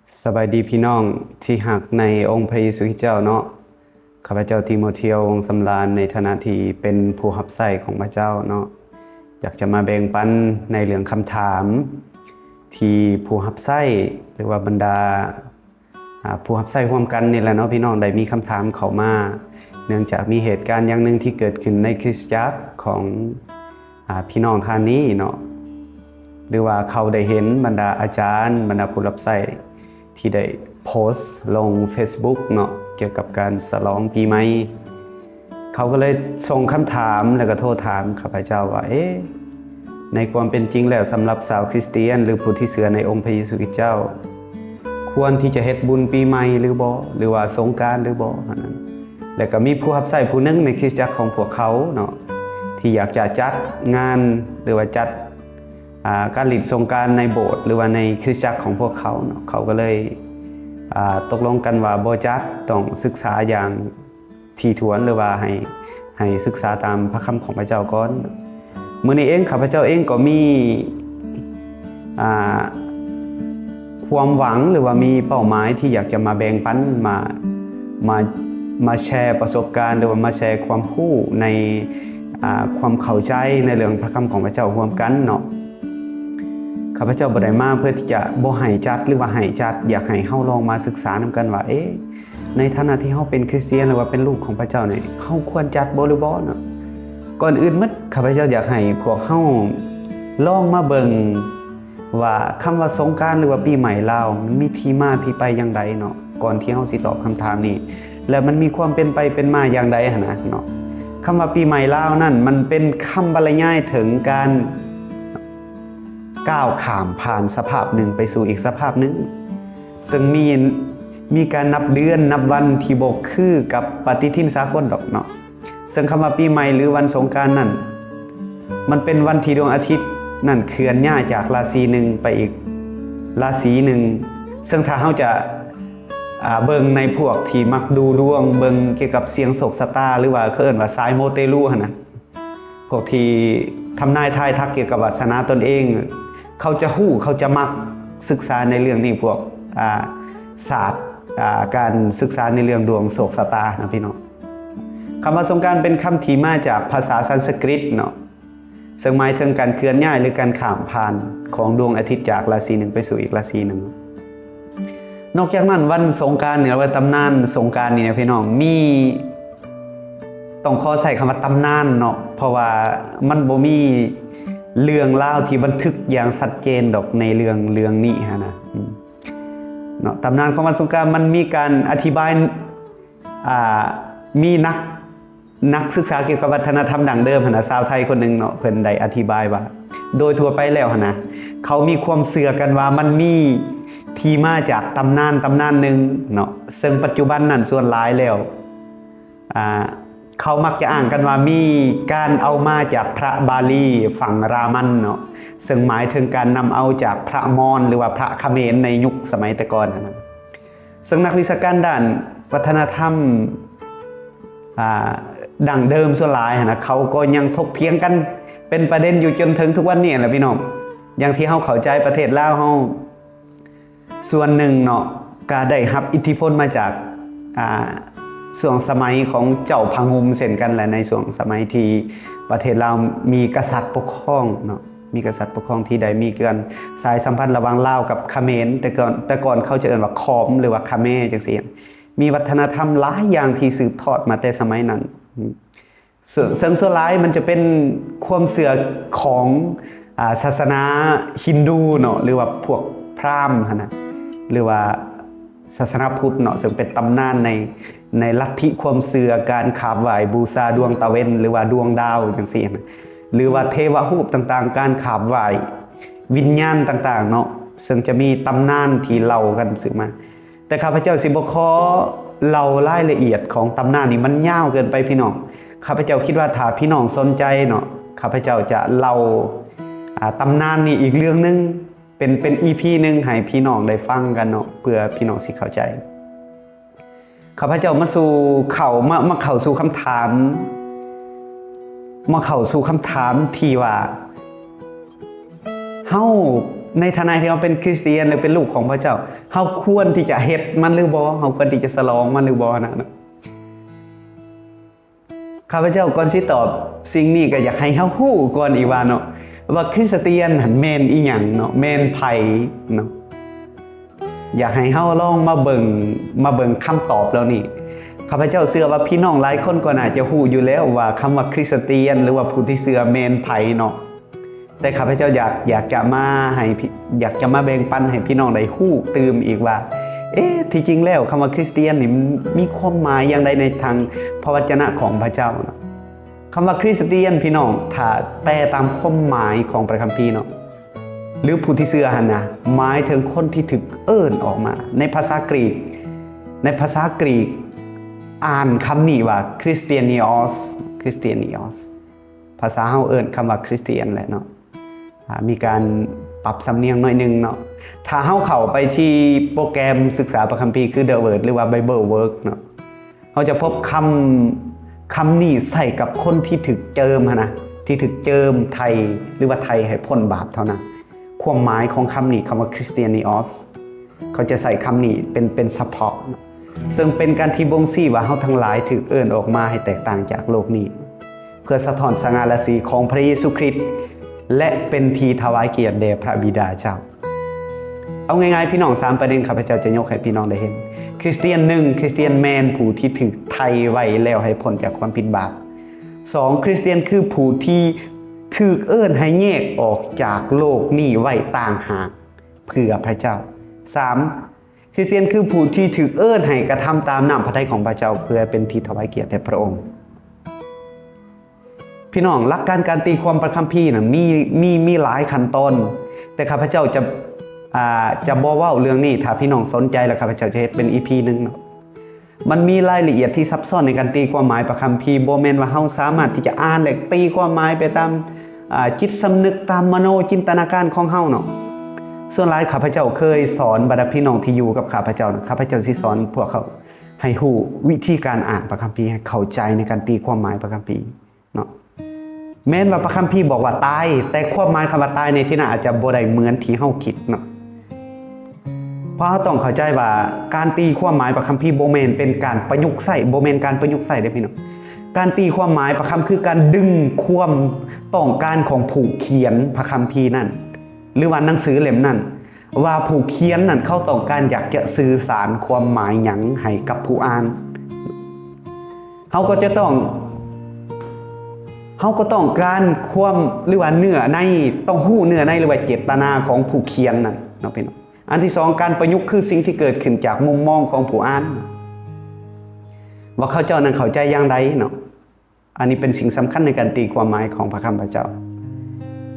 ສະບາຍດີພີ່ນ້ອງທີ່ຮັກໃນອົງພະເຢຊູຄຣິສເຈົ້າເນາະ. ຂ້າພະເຈົ້າ ຕີໂມທຽວ ວົງສຳລານ ໃນຖານະທີ່ເປັນຜູ້ຮັບໃຊ້ຂອງພະເຈົ້າເນາະ, ຢາກຈະມາແບ່ງປັນໃນເລື່ອງຄຳຖາມທີ່ຜູ້ຮັບໃຊ້ ຫຼືວ່າບັນດາ ອາ ຜູ້ຮັບໃຊ້ຮ່ວມກັນນີ້ແຫຼະເນາະ ພີ່ນ້ອງ ໄດ້ມີຄຳຖາມເຂົ້າມາ ເນື່ອງຈາກມີເຫດການຢ່າງໜຶ່ງທີ່ເກີດຂຶ້ນໃນຄຣິສຕະຈັກຂອງ ອາ ພີ່ນ້ອງທ່ານນີ້ເນາະ ຫຼືວ່າເຂົາໄດ້ເຫັນບັນດາອາຈານ ບັນດາຜູ້ຮັບໃຊ້ທີ່ໄດ້ໂພສລົງເຟສບຸກເນາະ ກ່ຽວກັບການສະຫຼອງປີໃໝ່. ເຂົາກໍເລີຍສົ່ງຄຳຖາມ ແລ້ວກໍໂທຖາມຂ້າພະເຈົ້າວ່າ ເອ ໃນຄວາມເປັນຈິງແລ້ວ ສຳລັບຊາວຄຣິສຕຽນ ຫຼື ຜູ້ທີ່ເຊື່ອໃນອົງພະເຢຊູຄຣິສເຈົ້າ ຄວນທີ່ຈະເຮັດບຸນປີໃໝ່ຫຼືບໍ່ ຫຼືວ່າສົງການຫຼືບໍ່ ຫັ້ນນະ. ແລ້ວກໍມີຜູ້ຮັບໃຊ້ຜູ້ໜຶ່ງໃນຄຣິສຕະຈັກຂອງພວກເຂົາເນາະ ທີ່ຢາກຈະຈັດງານ ຫຼືວ່າຈັດ ອາ ການຫຼິ້ນສົງການໃນໂບດ ຫຼືວ່າໃນຄຣິສຕະຈັກຂອງພວກເຂົາເນາະ. ເຂົາກໍເລີຍ ອາ ຕົກລົງກັນວ່າບໍ່ຈັດ, ຕ້ອງສຶກສາຢ່າງ ຖີ່ຖ້ວນ ຫຼືວ່າໃຫ້ ໃຫ້ສຶກສາຕາມພະຄຳຂອງພະເຈົ້າກ່ອນ. ມື້ນີ້ເອງ ຂ້າພະເຈົ້າເອງກໍມີ ອາ ຄວາມຫວັງ ຫຼືວ່າມີເປົ້າໝາຍທີ່ຢາກຈະມາແບ່ງປັນ ມາ ມາ ມາແຊປະສົບການ ຫຼືວ່າມາແຊຄວາມຮູ້ໃນ ອາ ຄວາມເຂົ້າໃຈໃນເລື່ອງພະຄຳຂອງພະເຈົ້າຮ່ວມກັນເນາະ. ຂ້າພະເຈົ້າບໍ່ໄດ້ມາເພື່ອທີ່ຈະບໍ່ໃຫ້ຈັດ ຫຼືວ່າໃຫ້ຈັດ, ຢາກໃຫ້ເຮົາລອງມາສຶກສານຳກັນວ່າ ເອ ໃນຖານະທີ່ເຮົາເປັນຄຣິສຕຽນ ຫຼືວ່າເປັນລູກຂອງພະເຈົ້ານີ້ ເຮົາຄວນຈັດບໍ່ ຫຼືບໍ່ເນາະ? ກ່ອນອື່ນໝົດ ຂ້າພະເຈົ້າຢາກໃຫ້ພວກເຮົາລອງມາເບິ່ງວ່າ ຄຳວ່າສົງການ ຫຼືວ່າປີໃໝ່ລາວ ມັນມີທີ່ມາທີ່ໄປຢ່າງໃດເນາະ ກ່ອນທີ່ເຮົາຊິຕອບຄຳຖາມນີ້ ແລະ ມັນມີຄວາມເປັນໄປເປັນມາຢ່າງໃດຫັ້ນນະເນາະ. ຄຳວ່າປີໃໝ່ລາວນັ້ນ ມັນເປັນຄຳບັນລະຍາຍເຖິງການ ກ້າວຂ້າມຜ່ານສະພາບໜຶ່ງໄປສູ່ອີກສະພາບໜຶ່ງ ເຊິ່ງມີ ມີການນັບເດືອນນັບວັນທີ່ບໍ່ຄືກັບປະຕິທິນສາກົນດອກເນາະ. ເຊິ່ງຄຳວ່າປີໃໝ່ ຫຼື ວັນສົງການນັ້ນ ມັນເປັນວັນທີ່ດວງອາທິດນັ້ນເຄື່ອນຍ້າຍຈາກລາສີໜຶ່ງໄປອີກລາສີໜຶ່ງ. ເຊິ່ງຖ້າເຮົາຈະ ອາ ເບິ່ງໃນພວກທີ່ມັກດູດວງ ເບິ່ງກ່ຽວກັບສ່ຽງໂຊກຊະຕາ ຫຼືວ່າເຂົາເອີ້ນວ່າສາຍໂມເຕລູຫັ້ນນະ ພວກທີ່ທຳນາຍທາຍທັກກ່ຽວກັບວາສະໜາຕົນເອງ ເຂົາຈະຮູ້ ເຂົາຈະມັກສຶກສາໃນເລື່ອງນີ້ ພວກ ອາ ສາດ ອາ ການສຶກສາໃນເລື່ອງດວງໂຊກຊະຕານະພີ່ນ້ອງ. ຄຳວ່າສົງການເປັນຄຳທີ່ມາຈາກພາສາສັນສະກຣິດເນາະ ເຊິ່ງໝາຍເຖິງການເຄື່ອນຍ້າຍ ຫຼື ການຂ້າມຜ່ານຂອງດວງອາທິດຈາກລາສີໜຶ່ງໄປສູ່ອີກລາສີໜຶ່ງ. ນອກຈາກນັ້ນ ວັນສົງການນີ້ ຫຼືວ່າຕຳນານສົງການນີ້ນະພີ່ນ້ອງ ມີ ຕ້ອງຂໍໃຊ້ຄຳວ່າຕຳນານເນາະ ເພາະວ່າມັນບໍ່ມີເລື່ອງລາວທີ່ບັນທຶກຢ່າງຊັດເຈນດອກໃນເລື່ອງ ເລື່ອງນີ້ຫັ້ນນະ ອືມ ເນາະ. ຕຳນານຂອງວັນສົງການມັນມີການອະທິບາຍ ອາ ມີນັກ ນັກສຶກສາກ່ຽວກັບວັດທະນະທຳດັ້ງເດີມຫັ້ນນະ ຊາວໄທຄົນໜຶ່ງເນາະ ເພິ່ນໄດ້ອະທິບາຍວ່າ ໂດຍທົ່ວໄປແລ້ວຫັ້ນນະ ເຂົາມີຄວາມເຊື່ອກັນວ່າມັນມີທີ່ມາຈາກຕຳນານ ຕຳນານໜຶ່ງເນາະ ເຊິ່ງປັດຈຸບັນນັ້ນສ່ວນຫຼາຍແລ້ວ ອາ ເຂົາມັກຈະອ້າງກັນວ່າມີການເອົາມາຈາກພະບາລີຝັ່ງລາມັນເນາະ ເຊິ່ງໝາຍເຖິງການນຳເອົາຈາກພະມອນ ຫຼືວ່າພະຂະເໝນໃນຍຸກສະໄໝແຕ່ກ່ອນຫັ້ນນະ. ເຊິ່ງນັກວິຊາການດ້ານວັດທະນະທຳ ອາ ດັ້ງເດີມສ່ວນຫຼາຍຫັ້ນນະ ເຂົາກໍຍັງຖົກຖຽງກັນເປັນປະເດັນຢູ່ຈົນເຖິງທຸກວັນນີ້ແຫຼະພີ່ນ້ອງ. ຢ່າງທີ່ເຮົາເຂົ້າໃຈ ປະເທດລາວເຮົາສ່ວນໜຶ່ງເນາະ ກະໄດ້ຮັບອິດທິພົນມາຈາກ ອາ ຊ່ວງສະໄໝຂອງເຈົ້າພະງຸມເຊັ່ນກັນແຫຼະ ໃນຊ່ວງສະໄໝທີ່ປະເທດລາວມີກະສັດປົກຄອງເນາະ ມີກະສັດປົກຄອງທີ່ໄດ້ມີການສາຍສຳພັນລະຫວ່າງລາວກັບຂະເໝນ ແຕ່ກ່ອນ ແຕ່ກ່ອນເຂົາຈະເອີ້ນວ່າຂອມ ຫຼືວ່າຂະແມ ຈັ່ງຊີ້. ມີວັດທະນະທຳຫຼາຍຢ່າງທີ່ສືບທອດມາແຕ່ສະໄໝນັ້ນ ເຊິ່ງ ເຊິ່ງສ່ວນຫຼາຍມັນຈະເປັນຄວາມເຊື່ອຂອງ ອາ ສາສະໜາຮິນດູເນາະ ຫຼືວ່າພວກພຣາມຫັ້ນນະ ຫຼືວ່າສາສະໜາພຸດເນາະ ເຊິ່ງເປັນຕຳນານໃນ ໃນລັດທິຄວາມເຊື່ອການຂາບໄຫວ້ບູຊາດວງຕາເວັນ ຫຼືວ່າດວງດາວຈັ່ງຊີ້ນະ ຫຼືວ່າເທວະຮູບຕ່າງໆ ການຂາບໄຫວ້ວິນຍານຕ່າງໆເນາະ ເຊິ່ງຈະມີຕຳນານທີ່ເລົ່າກັນສືບມາ. ແຕ່ຂ້າພະເຈົ້າຊິບໍ່ຂໍເລົ່າລາຍລະອຽດຂອງຕຳນານນີ້ ມັນຍາວເກີນໄປພີ່ນ້ອງ. ຂ້າພະເຈົ້າຄິດວ່າຖ້າພີ່ນ້ອງສົນໃຈເນາະ ຂ້າພະເຈົ້າຈະເລົ່າ ອາ ຕຳນານນີ້ອີກເລື່ອງໜຶ່ງ ເປັນ ເປັນອີພີໜຶ່ງໃຫ້ພີ່ນ້ອງໄດ້ຟັງກັນເນາະ ເພື່ອພີ່ນ້ອງຊິເຂົ້າໃຈ. ຂ້າພະເຈົ້າມາສູ່ເຂົ້າ ມາ ມາເຂົ້າສູ່ຄຳຖາມ ມາເຂົ້າສູ່ຄຳຖາມທີ່ວ່າ ເຮົາ ໃນຖານະທີ່ເຮົາເປັນຄຣິສຕຽນ ຫຼື ເປັນລູກຂອງພະເຈົ້າ, ເຮົາຄວນທີ່ຈະເຮັດມັນຫຼືບໍ່? ເຮົາຄວນທີ່ຈະສະຫຼອງມັນຫຼືບໍ່? ຫັ້ນນະ. ຂ້າພະເຈົ້າກ່ອນຊິຕອບສິ່ງນີ້ ກໍຢາກໃຫ້ເຮົາຮູ້ກ່ອນອີກວ່າເນາະ ວ່າຄຣິສຕຽນຫັ້ນແມ່ນອີ່ຫຍັງເນາະ, ແມ່ນໃຜເນາະ. ຢາກໃຫ້ເຮົາລອງມາເບິ່ງ, ມາເບິ່ງຄຳຕອບເຫຼົ່ານີ້. ຂ້າພະເຈົ້າເຊື່ອວ່າພີ່ນ້ອງຫຼາຍຄົນກໍໜ້າຈະຮູ້ຢູ່ແລ້ວວ່າຄຳວ່າຄຣິສຕຽນ ຫຼືວ່າຜູ້ທີ່ເຊື່ອແມ່ນໃຜເນາະ. ແຕ່ຂ້າພະເຈົ້າຢາກ, ຢາກຈະມາໃຫ້, ຢາກຈະມາແບ່ງປັນໃຫ້ພີ່ນ້ອງໄດ້ຮູ້ຕື່ມອີກວ່າ, ເອ, ທີ່ຈິງແລ້ວຄຳວ່າຄຣິສຕຽນນີ້ມັນມີຄວາມໝາຍຢ່າງໃດໃນທາງພະວັດຈະນະຂອງພະເຈົ້າເນາະ. ຄຳວ່າຄຣິສຕຽນ, ພີ່ນ້ອງ, ຖ້າແປຕາມຄວາມໝາຍຂອງພະຄຳພີເນາະ, ຫຼື ຜູ້ທີ່ເຊື່ອຫັ້ນນະ, ໝາຍເຖິງຄົນທີ່ຖືກເອີ້ນອອກມາ. ໃນພາສາກຣີກ, ໃນພາສາກຣີກ ອ່ານຄຳນີ້ວ່າ Christianios, Christianios. ພາສາເຮົາເອີ້ນຄຳວ່າຄຣິສຕຽນແຫຼະເນາະ, ອາ, ມີການປັບສຳນຽງໜ້ອຍໜຶ່ງເນາະ. ຖ້າເຮົາເຂົ້າໄປທີ່ໂປຣແກຣມສຶກສາພະຄຳພີ ຄື The Word ຫຼືວ່າ Bible Work ເນາະ, ເຮົາຈະພົບຄຳ, ຄຳນີ້ໃຊ້ກັບຄົນທີ່ຖືກເຈີມຫັ້ນນະ, ທີ່ຖືກເຈີມໄຖ່ ຫຼືວ່າໄຖ່ໃຫ້ພົ້ນບາບເທົ່ານັ້ນ. ຄວາມໝາຍຂອງຄຳນີ້, ຄຳວ່າ Christianios, ເຂົາຈະໃຊ້ຄຳນີ້ເປັນ, ເປັນສະເພາະ, ເຊິ່ງເປັນການທີ່ບົ່ງຊີ້ວ່າເຮົາທັງຫຼາຍຖືກເອີ້ນອອກມາໃຫ້ແຕກຕ່າງຈາກໂລກນີ້ ເພື່ອສະທ້ອນສະຫງ່າລາສີຂອງພະເຢຊູຄຣິດ ແລະ ເປັນທີ່ຖວາຍກຽດແດ່ພະບິດາເຈົ້າ. ເອົາງ່າຍໆ ພີ່ນ້ອງ, ສາມປະເດັນຂ້າພະເຈົ້າຈະຍົກໃຫ້ພີ່ນ້ອງໄດ້ເຫັນ. ຄຣິສຕຽນ, ໜຶ່ງ, ຄຣິສຕຽນແມ່ນຜູ້ທີ່ຖືກໄຖ່ໄວ້ແລ້ວໃຫ້ພົ້ນຈາກຄວາມຜິດບາບ. ສອງ, ຄຣິສຕຽນຄືຜູ້ທີ່ຖືກເອີ້ນໃຫ້ແຍກອອກຈາກໂລກນີ້ໄວ້ຕ່າງຫາກເພື່ອພະເຈົ້າ. ສາມ, ຄຣິສຕຽນຄືຜູ້ທີ່ຖືກເອີ້ນໃຫ້ກະທຳຕາມນ້ຳພະໄທຂອງພະເຈົ້າ ເພື່ອເປັນທີ່ຖວາຍກຽດແດ່ພະອົງ. ພີ່ນ້ອງ, ຫຼັກການການຕີຄວາມພະຄຳພີນະ ມີ, ມີ, ມີຫຼາຍຂັ້ນຕອນ, ແຕ່ຂ້າພະເຈົ້າຈະ, ອາ, ຈະບໍ່ເວົ້າເລື່ອງນີ້. ຖ້າພີ່ນ້ອງສົນໃຈແລ້ວ ຂ້າພະເຈົ້າຈະເຮັດເປັນ ອີ ພີ ໜຶ່ງເນາະ. ມັນມີລາຍລະອຽດທີ່ຊັບຊ້ອນໃນການຕີຄວາມໝາຍພະຄຳພີ, ບໍ່ແມ່ນວ່າເຮົາສາມາດທີ່ຈະອ່ານ ແລະ ຕີຄວາມໝາຍໄປຕາມ, ອາ, ຈິດສຳນຶກ, ຕາມມະໂນຈິນຕະນາການຂອງເຮົາເນາະ. ສ່ວນຫຼາຍຂ້າພະເຈົ້າເຄີຍສອນບັນດາພີ່ນ້ອງທີ່ຢູ່ກັບຂ້າພະເຈົ້ານະ, ຂ້າພະເຈົ້າຊິສອນພວກເຂົາ ໃຫ້ຮູ້ວິທີການອ່ານພະຄຳພີ, ໃຫ້ເຂົ້າໃຈໃນການຕີຄວາມໝາຍພະຄຳພີເນາະ. ແມ່ນວ່າພະຄຳພີບອກວ່າຕາຍ, ແຕ່ຄວາມໝາຍຄຳວ່າຕາຍໃນທີ່ນັ້ນອາດຈະບໍ່ໄດ້ເໝືອນທີ່ເຮົາຄິດເນາະ. ເພາະເຮົາຕ້ອງເຂົ້າໃຈວ່າການຕີຄວາມໝາຍພະຄຳພີບໍ່ແມ່ນເປັນການປະຍຸກໃຊ້, ບໍ່ແມ່ນການປະຍຸກໃຊ້ເດ້ພີ່ນ້ອງ. ການຕີຄວາມໝາຍພະຄຳ ຄືການດຶງຄວາມຕ້ອງການຂອງຜູ້ຂຽນພະຄຳພີນັ້ນ ຫຼືວ່າໜັງສືເຫຼັ້ມນັ້ນ ວ່າຜູ້ຂຽນນັ້ນເຂົາຕ້ອງການຢາກຈະສື່ສານຄວາມໝາຍຫຍັງໃຫ້ກັບຜູ້ອ່ານ. ເຮົາກໍຈະຕ້ອງ, ເຮົາກໍຕ້ອງການຄວາມ ຫຼືວ່າເນື້ອໃນ, ຕ້ອງຮູ້ເນື້ອໃນ ຫຼືວ່າເຈດຕະນາຂອງຜູ້ຂຽນນັ້ນເນາະພີ່ນ້ອງ. ອັນທີສອງ, ການປະຍຸກຄືສິ່ງທີ່ເກີດຂຶ້ນຈາກມຸມມອງຂອງຜູ້ອ່ານ ວ່າເຂົາເຈົ້ານັ້ນເຂົ້າໃຈຢ່າງໃດເນາະ. ອັນນີ້ເປັນສິ່ງສຳຄັນໃນການຕີຄວາມໝາຍຂອງພະຄຳພະເຈົ້າ.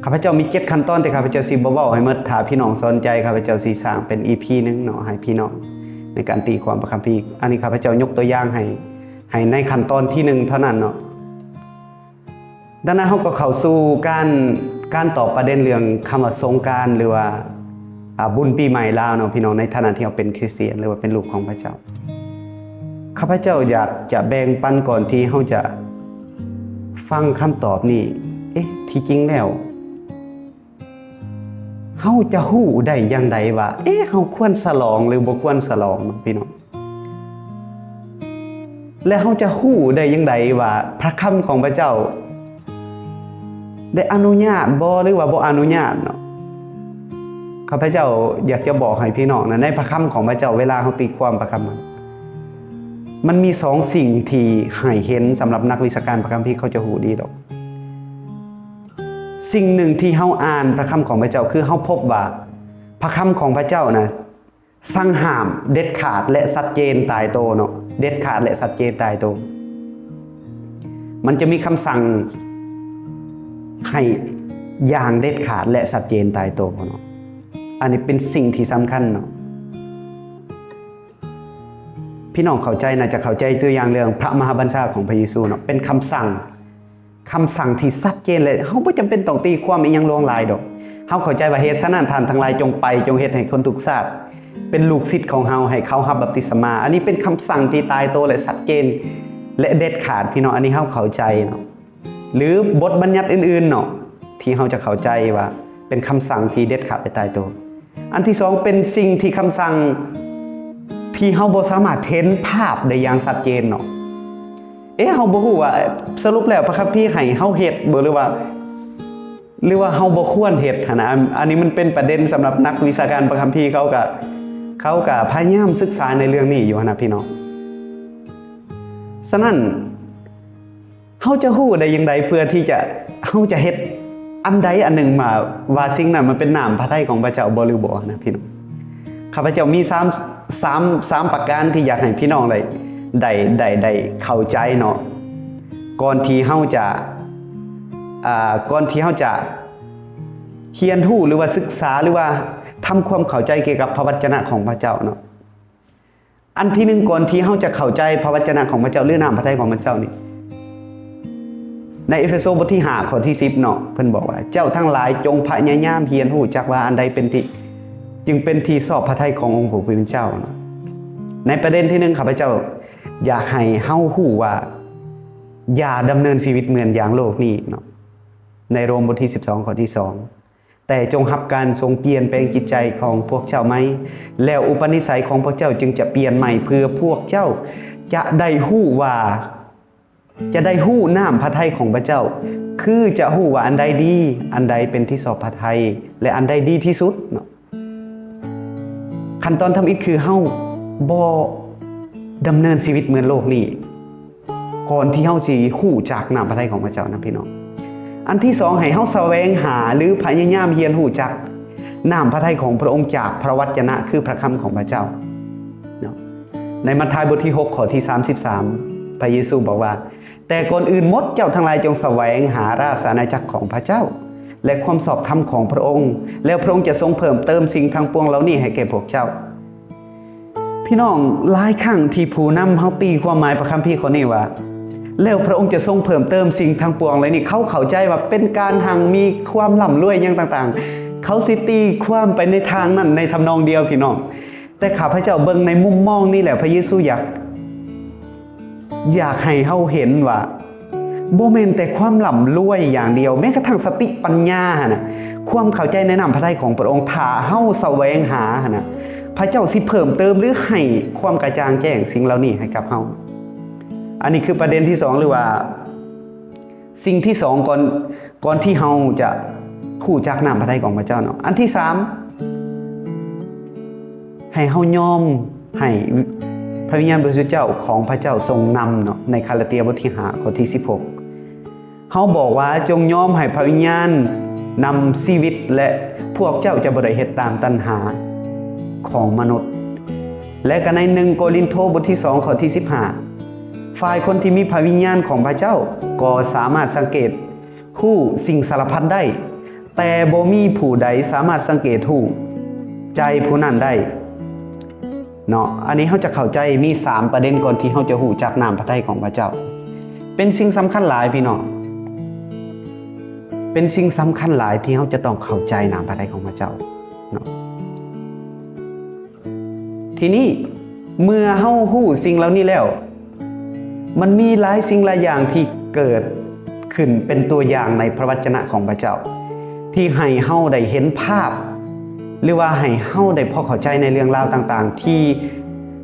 ຂ້າພະເຈົ້າມີເຈັດຂັ້ນຕອນ ແຕ່ຂ້າພະເຈົ້າຊິບໍ່ເວົ້າໃຫ້ໝົດ. ຖ້າພີ່ນ້ອງສົນໃຈ, ຂ້າພະເຈົ້າຊິສ້າງເປັນ ອີ ພີ ໜຶ່ງເນາະ ໃຫ້ພີ່ນ້ອງ ໃນການຕີຄວາມພະຄຳພີ. ອັນນີ້ຂ້າພະເຈົ້າຍົກຕົວຢ່າງໃຫ້, ໃຫ້ໃນຂັ້ນຕອນທີໜຶ່ງເທົ່ານັ້ນເນາະ. ດັ່ງນັ້ນເຮົາກໍເຂົ້າສູ່ການ, ການຕອບປະເດັນເລື່ອງຄຳວ່າສົງການ ຫຼືວ່າ ອາ, ບຸນປີໃໝ່ລາວເນາະ ພີ່ນ້ອງ, ໃນຖານະທີ່ເຮົາເປັນຄຣິສຕຽນ ຫຼືວ່າເປັນລູກຂອງພະເຈົ້າ. ຂ້າພະເຈົ້າຢາກຈະແບ່ງປັນກ່ອນທີ່ເຮົາຈະຟັງຄຳຕອບນີ້. ເອະ, ທີ່ຈິງແລ້ວ ເຮົາຈະຮູ້ໄດ້ຢ່າງໃດວ່າ, ເອະ, ເຮົາຄວນສະຫຼອງ ຫຼື ບໍ່ຄວນສະຫຼອງເນາະ ພີ່ນ້ອງ? ແລະ ເຮົາຈະຮູ້ໄດ້ຈັ່ງໃດວ່າພະຄຳຂອງພະເຈົ້າໄດ້ອະນຸຍາດບໍ່ ຫຼືວ່າບໍ່ອະນຸຍາດເນາະ? ຂ້າພະເຈົ້າຢາກຈະບອກໃຫ້ພີ່ນ້ອງນະ, ໃນພະຄຳຂອງພະເຈົ້າ, ເວລາເຮົາຕີຄວາມພະຄຳ ມັນ, ມັນມີສອງສິ່ງທີ່ໃຫ້ເຫັນ. ສຳລັບນັກວິຊາການພະຄຳພີ ເຂົາຈະຮູ້ດີດອກ. ສິ່ງໜຶ່ງທີ່ເຮົາອ່ານພະຄຳຂອງພະເຈົ້າ ຄືເຮົາພົບວ່າພະຄຳຂອງພະເຈົ້ານະ ສັ່ງຫ້າມເດັດຂາດ ແລະ ຊັດເຈນຕາຍໂຕເນາະ, ເດັດຂາດ ແລະ ຊັດເຈນຕາຍໂຕ. ມັນຈະມີຄຳສັ່ງໃຫ້ຢ່າງເດັດຂາດ ແລະ ຊັດເຈນຕາຍໂຕເນາະ. ອັນນີ້ເປັນສິ່ງທີ່ສຳຄັນເນາະ. ພີ່ນ້ອງເຂົ້າໃຈ, ໜ້າຈະເຂົ້າໃຈຕົວຢ່າງເລື່ອງພະມະຫາບັນຊາຂອງພະເຢຊູເນາະ, ເປັນຄຳສັ່ງ ຄຳສັ່ງທີ່ຊັດເຈນ ແລະ ເຮົາບໍ່ຈຳເປັນຕ້ອງຕີຄວາມອີ່ຫຍັງຫຼວງຫຼາຍດອກ. ເຮົາເຂົ້າໃຈວ່າ ເຫດສະນັ້ນ ທ່ານທັງຫຼາຍຈົ່ງໄປ, ຈົ່ງເຮັດໃຫ້ຄົນທຸກຊາດເປັນລູກສິດຂອງເຮົາ, ໃຫ້ເຂົາຮັບບັບຕິສະມາ. ອັນນີ້ເປັນຄຳສັ່ງທີ່ຕາຍໂຕ ແລະ ຊັດເຈນ ແລະ ເດັດຂາດ, ພີ່ນ້ອງ, ອັນນີ້ເຮົາເຂົ້າໃຈເນາະ. ຫຼື ບົດບັນຍັດອື່ນໆເນາະ ທີ່ເຮົາຈະເຂົ້າໃຈວ່າ ເປັນຄຳສັ່ງທີ່ເດັດຂາດ ແລະ ຕາຍໂຕ. ອັນທີສອງ ເປັນສິ່ງທີ່ ຄຳສັ່ງທີ່ເຮົາບໍ່ສາມາດເຫັນພາບໄດ້ຢ່າງຊັດເຈນເນາະ. ເອະ ເຮົາບໍ່ຮູ້ວ່າສະຫຼຸບແລ້ວພະຄຳພີໃຫ້ເຮົາເຮັດບໍ່ ຫຼືວ່າ ຫຼືວ່າເຮົາບໍ່ຄວນເຮັດຫັ້ນນະ. ອັນ ອັນນີ້ມັນເປັນປະເດັນສຳລັບນັກວິຊາການພະຄຳພີ ເຂົາກະ ເຂົາກະພະຍາຍາມສຶກສາໃນເລື່ອງນີ້ຢູ່ຫັ້ນນະພີ່ນ້ອງ. ສະນັ້ນ ເຮົາຈະຮູ້ໄດ້ຢ່າງໃດເພື່ອທີ່ຈະ ເຮົາຈະເຮັດອັນໃດອັນໜຶ່ງມາ ວ່າສິ່ງນັ້ນມັນເປັນນ້ຳພະໄທຂອງພະເຈົ້າບໍ່ ຫຼືບໍ່ນະພີ່ນ້ອງ? ຂ້າພະເຈົ້າມີສາມ ສາມ ສາມປະການທີ່ຢາກໃຫ້ພີ່ນ້ອງໄດ້ ໄດ້ ໄດ້ ໄດ້ເຂົ້າໃຈເນາະ ກ່ອນທີ່ເຮົາຈະ ອ່າ ກ່ອນທີ່ເຮົາຈະຮຽນຮູ້ ຫຼືວ່າສຶກສາ ຫຼືວ່າທຳຄວາມເຂົ້າໃຈກ່ຽວກັບພະວັດຈະນະຂອງພະເຈົ້າເນາະ. ອັນທີໜຶ່ງ ກ່ອນທີ່ເຮົາຈະເຂົ້າໃຈພະວັດຈະນະຂອງພະເຈົ້າ ຫຼື ນ້ຳພະໄທຂອງພະເຈົ້ານີ້ ໃນເອເຟໂຊບົດທີຫ້າ ຂໍ້ທີສິບເນາະ ເພິ່ນບອກວ່າ ເຈົ້າທັງຫຼາຍຈົ່ງພະຍາຍາມຮຽນຮູ້ຈັກວ່າອັນໃດເປັນທີ່ ຈຶ່ງເປັນທີ່ຊອບພະໄທຂອງອົງພະຜູ້ເປັນເຈົ້າເນາະ. ໃນປະເດັນທີໜຶ່ງ ຂ້າພະເຈົ້າຢາກໃຫ້ເຮົາຮູ້ວ່າ ຢ່າດຳເນີນຊີວິດເໝືອນຢ່າງໂລກນີ້ເນາະ ໃນໂຣມບົດທີສິບສອງ ຂໍ້ທີສອງ ແຕ່ຈົ່ງຮັບການຊົງປ່ຽນແປງຈິດໃຈຂອງພວກເຈົ້າໃໝ່ ແລ້ວອຸປະນິໄສຂອງພວກເຈົ້າຈຶ່ງຈະປ່ຽນໃໝ່ ເພື່ອພວກເຈົ້າຈະໄດ້ຮູ້ວ່າ ຈະໄດ້ຮູ້ນ້ຳພະໄທຂອງພະເຈົ້າ ຄືຈະຮູ້ວ່າອັນໃດດີ ອັນໃດເປັນທີ່ຊອບພະໄທ ແລະ ອັນໃດດີທີ່ສຸດເນາະ. ຂັ້ນຕອນທຳອິດຄືເຮົາບໍ່ດຳເນີນຊີວິດເໝືອນໂລກນີ້ ກ່ອນທີ່ເຮົາຊິຮູ້ຈັກນ້ຳພະໄທຂອງພະເຈົ້ານະພີ່ນ້ອງ. ອັນທີສອງ ໃຫ້ເຮົາສະແຫວງຫາ ຫຼື ພະຍາຍາມຮຽນຮູ້ຈັກນ້ຳພະໄທຂອງພະອົງຈາກພະວັດຈະນະ ຄືພະຄຳຂອງພະເຈົ້າເນາະ. ໃນມັດທາຍບົດທີຫົກ ຂໍ້ທີສາມສິບສາມ ພະເຢຊູບອກວ່າ ແຕ່ກ່ອນອື່ນໝົດ ເຈົ້າທັງຫຼາຍຈົ່ງສະແຫວງຫາລາຊະອານາຈັກຂອງພະເຈົ້າ ແລະ ຄວາມຊອບທຳຂອງພະອົງ ແລ້ວພະອົງຈະຊົງເພີ່ມເຕີມສິ່ງທັງປວງເຫຼົ່ານີ້ໃຫ້ແກ່ພວກເຈົ້າ. ພີ່ນ້ອງ, ຫຼາຍຄັ້ງທີ່ຜູ້ນຳເຮົາຕີຄວາມໝາຍພະຄຳພີຂໍ້ນີ້ວ່າ ແລ້ວພະອົງຈະຊົງເພີ່ມເຕີມສິ່ງທັງປວງເຫຼົ່ານີ້ ເຂົາເຂົ້າໃຈວ່າເປັນການຮັ່ງມີຄວາມລ່ຳລວຍຫຍັງຕ່າງໆ ເຂົາຊິຕີຄວາມໄປໃນທາງນັ້ນໃນທຳນອງດຽວ ພີ່ນ້ອງ. ແຕ່ຂ້າພະເຈົ້າເບິ່ງໃນມຸມມອງນີ້ແລ້ວ ພະເຢຊູຢາກ ຢາກໃຫ້ເຮົາເຫັນວ່າ ບໍ່ແມ່ນແຕ່ຄວາມລ່ຳລວຍຢ່າງດຽວ, ແມ້ກະທັ່ງສະຕິປັນຍາຫັ້ນນະ, ຄວາມເຂົ້າໃຈໃນນ້ຳພະໄທຂອງພະອົງ, ຖ້າເຮົາສະແຫວງຫາຫັ້ນນະ, ພະເຈົ້າຊິເພີ່ມເຕີມ ຫຼື ໃຫ້ຄວາມກະຈ່າງແຈ້ງສິ່ງເຫຼົ່ານີ້ໃຫ້ກັບເຮົາ. ອັນນີ້ຄືປະເດັນທີສອງ ຫຼືວ່າ ສິ່ງທີສອງ ກ່ອນ ກ່ອນທີ່ເຮົາຈະຮູ້ຈັກນ້ຳພະໄທຂອງພະເຈົ້າເນາະ. ອັນທີສາມ ໃຫ້ເຮົາຍອມໃຫ້ພະວິນຍານບໍລິສຸດເຈົ້າຂອງພະເຈົ້າຊົງນຳເນາະ. ໃນກາລາເຕຍບົດທີຫ້າ ຂໍ້ທີສິບຫົກ ເຮົາບອກວ່າ, ຈົ່ງຍອມໃຫ້ພະວິນຍານນຳຊີວິດ ແລະ ພວກເຈົ້າຈະບໍ່ໄດ້ເຮັດຕາມຕັນຫາຂອງມະນຸດ. ແລະ ກໍໃນໜຶ່ງໂກລິນໂທ ບົດທີສອງ ຂໍ້ທີສິບຫ້າ ຝ່າຍຄົນທີ່ມີພະວິນຍານຂອງພະເຈົ້າ ກໍສາມາດສັງເກດຮູ້ສິ່ງສາລະພັດໄດ້, ແຕ່ບໍ່ມີຜູ້ໃດສາມາດສັງເກດຮູ້ໃຈຜູ້ນັ້ນໄດ້ເນາະ. ອັນນີ້ເຮົາຈະເຂົ້າໃຈມີສາມປະເດັນ ກ່ອນທີ່ເຮົາຈະຮູ້ຈັກນ້ຳພະໄທຂອງພະເຈົ້າ. ເປັນສິ່ງສຳຄັນຫຼາຍ ພີ່ນ້ອງ, ເປັນສິ່ງສຳຄັນຫຼາຍທີ່ເຮົາຈະຕ້ອງເຂົ້າໃຈນ້ຳພະໄທຂອງພະເຈົ້າເນາະ. ທີນີ້ເມື່ອເຮົາຮູ້ສິ່ງເຫຼົ່ານີ້ແລ້ວ, ມັນມີຫຼາຍສິ່ງຫຼາຍຢ່າງທີ່ເກີດຂຶ້ນເປັນຕົວຢ່າງໃນພະວັດຈະນະຂອງພະເຈົ້າ ທີ່ໃຫ້ເຮົາໄດ້ເຫັນພາບ ຫຼືວ່າໃຫ້ເຮົາໄດ້ພໍເຂົ້າໃຈໃນເລື່ອງລາວຕ່າງໆ ທີ່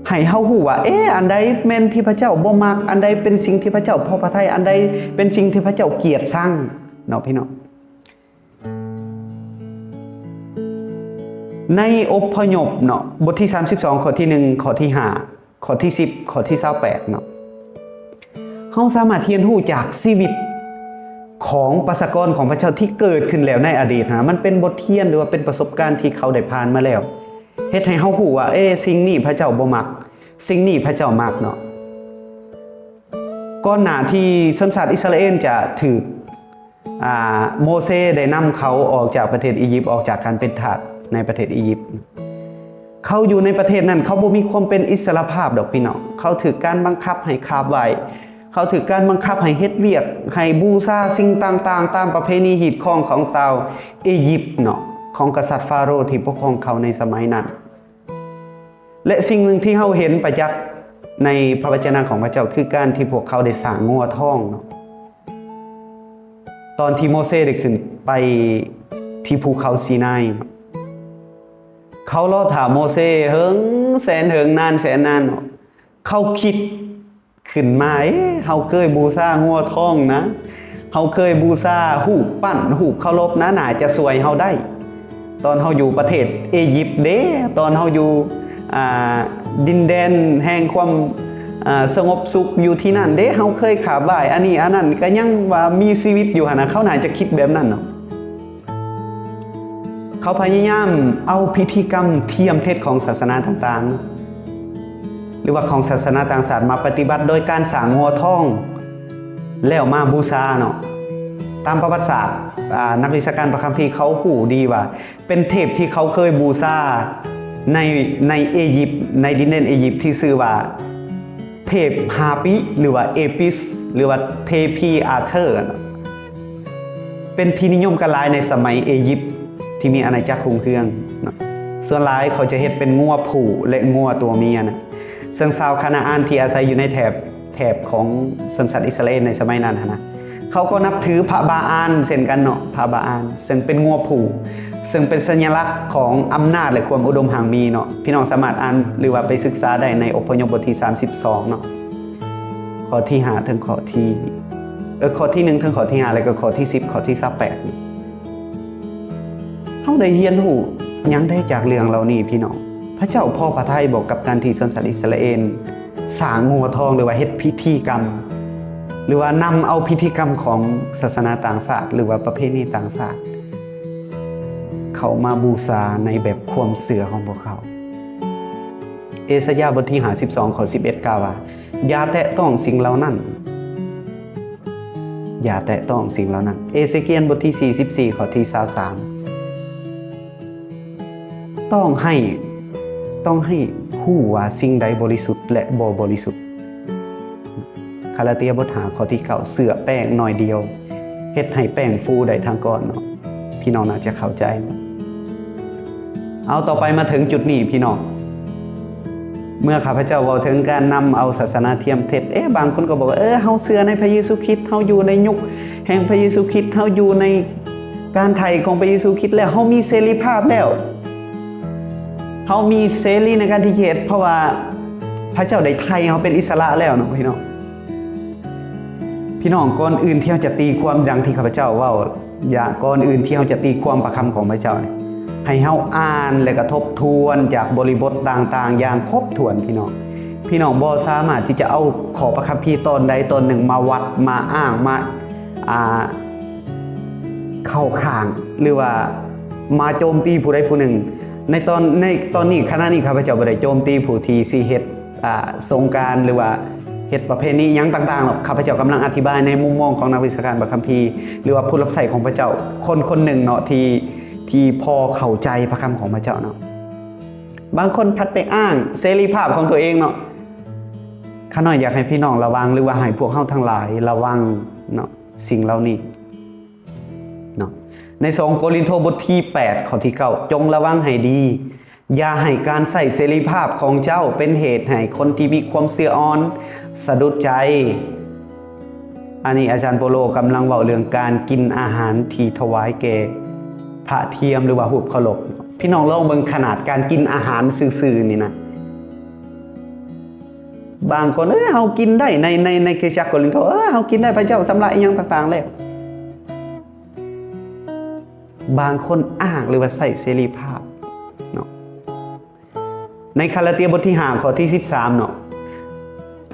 ໃຫ້ເຮົາຮູ້ວ່າ, ເອ, ອັນໃດແມ່ນທີ່ພະເຈົ້າບໍ່ມັກ, ອັນໃດເປັນສິ່ງທີ່ພະເຈົ້າພໍພະໄທ, ອັນໃດເປັນສິ່ງທີ່ພະເຈົ້າກຽດຊັງເນາະ ພີ່ນ້ອງ. ໃນອົບພະຍົບເນາະ ບົດທີສາມສິບສອງ ຂໍ້ທີໜຶ່ງ ຂໍ້ທີຫ້າ ຂໍ້ທີສິບ ຂໍ້ທີຊາວແປດເນາະ, ເຮົາສາມາດຮຽນຮູ້ຈາກຊີວິດຂອງປະຊາກອນຂອງພະເຈົ້າທີ່ເກີດຂຶ້ນແລ້ວໃນອະດີດນະ. ມັນເປັນບົດຮຽນ ຫຼືວ່າເປັນປະສົບການທີ່ເຂົາໄດ້ຜ່ານມາແລ້ວ, ເຮັດໃຫ້ເຮົາຮູ້ວ່າ, ເອ, ສິ່ງນີ້ພະເຈົ້າບໍ່ມັກ, ສິ່ງນີ້ພະເຈົ້າມັກເນາະ. ກ່ອນໜ້າທີ່ຊົນຊາດອິດສະຣາເອນຈະຖືກ ອ່າ ໂມເຊໄດ້ນຳເຂົາອອກຈາກປະເທດອີຢິບ, ອອກຈາກການເປັນທາດໃນປະເທດອີຢິບ. ເຂົາຢູ່ໃນປະເທດນັ້ນ, ເຂົາບໍ່ມີຄວາມເປັນອິດສະຫຼະພາບດອກ ພີ່ນ້ອງ. ເຂົາຖືກການບັງຄັບໃຫ້ຂາບໄຫວ້, ເຂົາຖືກການບັງຄັບໃຫ້ເຮັດວຽກ, ໃຫ້ບູຊາສິ່ງຕ່າງໆ ຕາມປະເພນີຮີດຄອງຂອງຊາວອີຢິບເນາະ, ຂອງກະສັດຟາໂຣທີ່ປົກຄອງເຂົາໃນສະໄໝນັ້ນ. ແລະ ສິ່ງໜຶ່ງທີ່ເຮົາເຫັນປະຈັກໃນພະວະຈະນະຂອງພະເຈົ້າ ຄືການທີ່ພວກເຂົາໄດ້ສ້າງງົວທອງເນາະ. ຕອນທີ່ໂມເຊໄດ້ຂຶ້ນໄປ ທີ່ພູເຂົາຊີນາຍ. ເຂົາລໍຖ້າໂມເຊເຫິງແສນເຫິງນານແສນນານ. ເຂົາຄິດຂຶ້ນມາ, ເອ ເຮົາເຄີຍບູຊາງົວທອງນະ, ເຮົາເຄີຍບູຊາຮູບປັ້ນ, ຮູບເຄົາລົບນະ, ໜ້າຈະຊ່ວຍເຮົາໄດ້. ຕອນເຮົາຢູ່ປະເທດເອຢິບເດ້, ຕອນເຮົາຢູ່ ອ່າ ດິນແດນແຫ່ງຄວາມ ອ່າ ສະຫງົບສຸກຢູ່ທີ່ນັ້ນເດ້, ເຮົາເຄີຍຂາບໄຫວ້ອັນນີ້ອັນນັ້ນ, ກະຍັງວ່າມີຊີວິດຢູ່ຫັ້ນນະ, ເຂົາໜ້າຈະຄິດແບບນັ້ນເນາະ. ເຂົາພະຍາຍາມເອົາພິທີກຳທຽມເທັດຂອງສາສະໜາຕ່າງໆ ຫຼືວ່າຂອງສາສະໜາຕ່າງຊາດມາປະຕິບັດໂດຍການສ້າງງົວທອງ ແລ້ວມາບູຊາເນາະ. ຕາມປະຫວັດສາດ ອາ ນັກວິຊາການພະຄຳພີເຂົາຮູ້ດີວ່າ ເປັນເທບທີ່ເຂົາເຄີຍບູຊາໃນ ໃນເອຢິບ, ໃນດິນແດນເອຢິບ ທີ່ຊື່ວ່າເທບຮາປິ ຫຼືວ່າເອປິສ ຫຼືວ່າເທພີອາເທີ ເປັນທີ່ນິຍົມກັນຫຼາຍໃນສະໄໝເອຢິບທີ່ມີອານາຈັກຮຸ່ງເຮືອງເນາະ. ສ່ວນຫຼາຍເຂົາຈະເຮັດເປັນງົວຜູ້ ແລະ ງົວຕົວເມຍນະ. ເຊິ່ງຊາວຄານາອານທີ່ອາໄສຢູ່ໃນແຖບ ແຖບຂອງຊົນຊາດອິດສະຣາເອນໃນສະໄໝນັ້ນຫັ້ນນະ, ເຂົາກໍນັບຖືພະບາອານເຊັ່ນກັນເນາະ, ພະບາອານ ເຊິ່ງເປັນງົວຜູ້ ເຊິ່ງເປັນສັນຍະລັກຂອງອຳນາດ ແລະ ຄວາມອຸດົມຮັ່ງມີເນາະ. ພີ່ນ້ອງສາມາດອ່ານ ຫຼືວ່າໄປສຶກສາໄດ້ໃນອົບພະຍົບບົດທີສາມສິບສອງເນາະ, ຂໍ້ທີຫ້າເຖິງຂໍ້ທີ ເອີ ຂໍ້ທີໜຶ່ງເຖິງຂໍ້ທີຫ້າ ແລະກໍຂໍ້ທີສິບ ຂໍ້ທີຊາວແປດນີ້. ເຮົາໄດ້ຮຽນຮູ້ຫຍັງໄດ້ຈາກເລື່ອງເຫຼົ່ານີ້ພີ່ນ້ອງ? ພະເຈົ້າພໍພະໄທບໍ ກັບການທີ່ຊົນຊາດອິດສະຣາເອນສ້າງງົວທອງ ຫຼືວ່າເຮັດພິທີກຳ ຫຼືວ່ານຳເອົາພິທີກຳຂອງສາສະໜາຕ່າງຊາດ ຫຼືວ່າປະເພນີຕ່າງຊາດ ເຂົ້າມາບູຊາໃນແບບຄວາມເຊື່ອຂອງພວກເຂົາ? ເອສາຍາບົດທີຫ້າສິບສອງ ຂໍ້ສິບເອັດ ກ່າວວ່າ ຢ່າແຕະຕ້ອງສິ່ງເຫຼົ່ານັ້ນ, ຢ່າແຕະຕ້ອງສິ່ງເຫຼົ່ານັ້ນ. ເອເສກຽນບົດທີສີ່ສິບສີ່ ຂໍ້ທີຊາວສາມ ຕ້ອງໃຫ້ ຕ້ອງໃຫ້ຮູ້ວ່າສິ່ງໃດບໍລິສຸດ ແລະ ບໍ່ບໍລິສຸດ. ກາລາເຕຍບົດຫ້າ ຂໍ້ທີເກົ້າ ເຊື້ອແປ້ງໜ້ອຍດຽວ ເຮັດໃຫ້ແປ້ງຟູໄດ້ທັງກ້ອນເນາະ. ພີ່ນ້ອງໜ້າຈະເຂົ້າໃຈ. ເອົາ ຕໍ່ໄປມາເຖິງຈຸດນີ້ພີ່ນ້ອງ, ເມື່ອຂ້າພະເຈົ້າເວົ້າເຖິງການນຳເອົາສາສະໜາທຽມເທັດ, ເອ ບາງຄົນກໍບອກວ່າ ເອີ ເຮົາເຊື່ອໃນພະເຢຊູຄຣິດ, ເຮົາຢູ່ໃນຍຸກແຫ່ງພະເຢຊູຄຣິດ, ເຮົາຢູ່ໃນການໄຖ່ຂອງພະເຢຊູຄຣິດແລ້ວ, ເຮົາມີເສລີພາບແລ້ວ, ເຮົາມີເສລີໃນການທີ່ຈະເຮັດ, ເພາະວ່າພະເຈົ້າໄດ້ໄຖ່ເຮົາເປັນອິດສະຫຼະແລ້ວເນາະ ພີ່ນ້ອງ. ພີ່ນ້ອງ, ກ່ອນອື່ນທີ່ເຮົາຈະຕີຄວາມດັ່ງທີ່ຂ້າພະເຈົ້າເວົ້າ, ຢ່າ, ກ່ອນອື່ນທີ່ເຮົາຈະຕີຄວາມພະຄຳຂອງພະເຈົ້ານີ້, ໃຫ້ເຮົາອ່ານ ແລະ ກະທົບທວນຈາກບໍລິບົດຕ່າງໆຢ່າງຄົບຖ້ວນ, ພີ່ນ້ອງ. ພີ່ນ້ອງບໍ່ສາມາດທີ່ຈະເອົາຂໍ້ພະຄຳພີຕອນໃດຕອນໜຶ່ງມາວັດ, ມາອ້າງ, ມາ, ອ່າ, ເຂົ້າຂ້າງ ຫຼືວ່າມາໂຈມຕີຜູ້ໃດຜູ້ໜຶ່ງ. ໃນຕອນ, ໃນຕອນນີ້, ຂະນະນີ້ ຂ້າພະເຈົ້າບໍ່ໄດ້ໂຈມຕີຜູ້ທີ່ຊິເຮັດ ອ່າ ສົງການ ຫຼືວ່າເຮັດປະເພນີຫຍັງຕ່າງໆ ເນາະ. ຂ້າພະເຈົ້າກຳລັງອະທິບາຍໃນມຸມມອງຂອງນັກວິຊາການພະຄຳພີ ຫຼືວ່າຜູ້ຮັບໃຊ້ຂອງພະເຈົ້າຄົນໆໜຶ່ງເນາະ ທີ່, ທີ່ພໍເຂົ້າໃຈພະຄຳຂອງພະເຈົ້າເນາະ. ບາງຄົນພັດໄປອ້າງເສລີພາບຂອງຕົວເອງເນາະ. ຂ້ານ້ອຍຢາກໃຫ້ພີ່ນ້ອງລະວັງ ຫຼືວ່າໃຫ້ພວກເຮົາທັງຫຼາຍລະວັງເນາະ ສິ່ງເຫຼົ່ານີ້ເນາະ. ໃນສອງໂກລິນໂທບົດທີແປດ ຂໍ້ທີເກົ້າ ຈົ່ງລະວັງໃຫ້ດີ. ຢ່າໃຫ້ການໃຊ້ເສລີພາບຂອງເຈົ້າເປັນເຫດໃຫ້ຄົນທີ່ມີຄວາມເຊື່ອອ່ອນສະດຸດໃຈ. ອັນນີ້ອາຈານໂປໂລກຳລັງເວົ້າເລື່ອງການກິນອາຫານທີ່ຖວາຍແກ່ພະທຽມ ຫຼືວ່າຮູບເຄົາລົບ. ພີ່ນ້ອງລອງເບິ່ງຂະໜາດການກິນອາຫານຊື່ໆນີ້ນະ. ບາງຄົນ, ເອີ, ເຮົາກິນໄດ້ໃນ, ໃນ, ໃນຄຣິສຕະຈັກໂກລິນໂທ, ເອີ, ເຮົາກິນໄດ້, ພະເຈົ້າຊຳລະອີ່ຫຍັງຕ່າງໆແລ້ວ. ບາງຄົນອ້າງ ຫຼືວ່າໃຊ້ເສລີພາບເນາະ. ໃນກາລາເຕຍບົດທີຫ້າ ຂໍ້ທີສິບສາມເນາະ,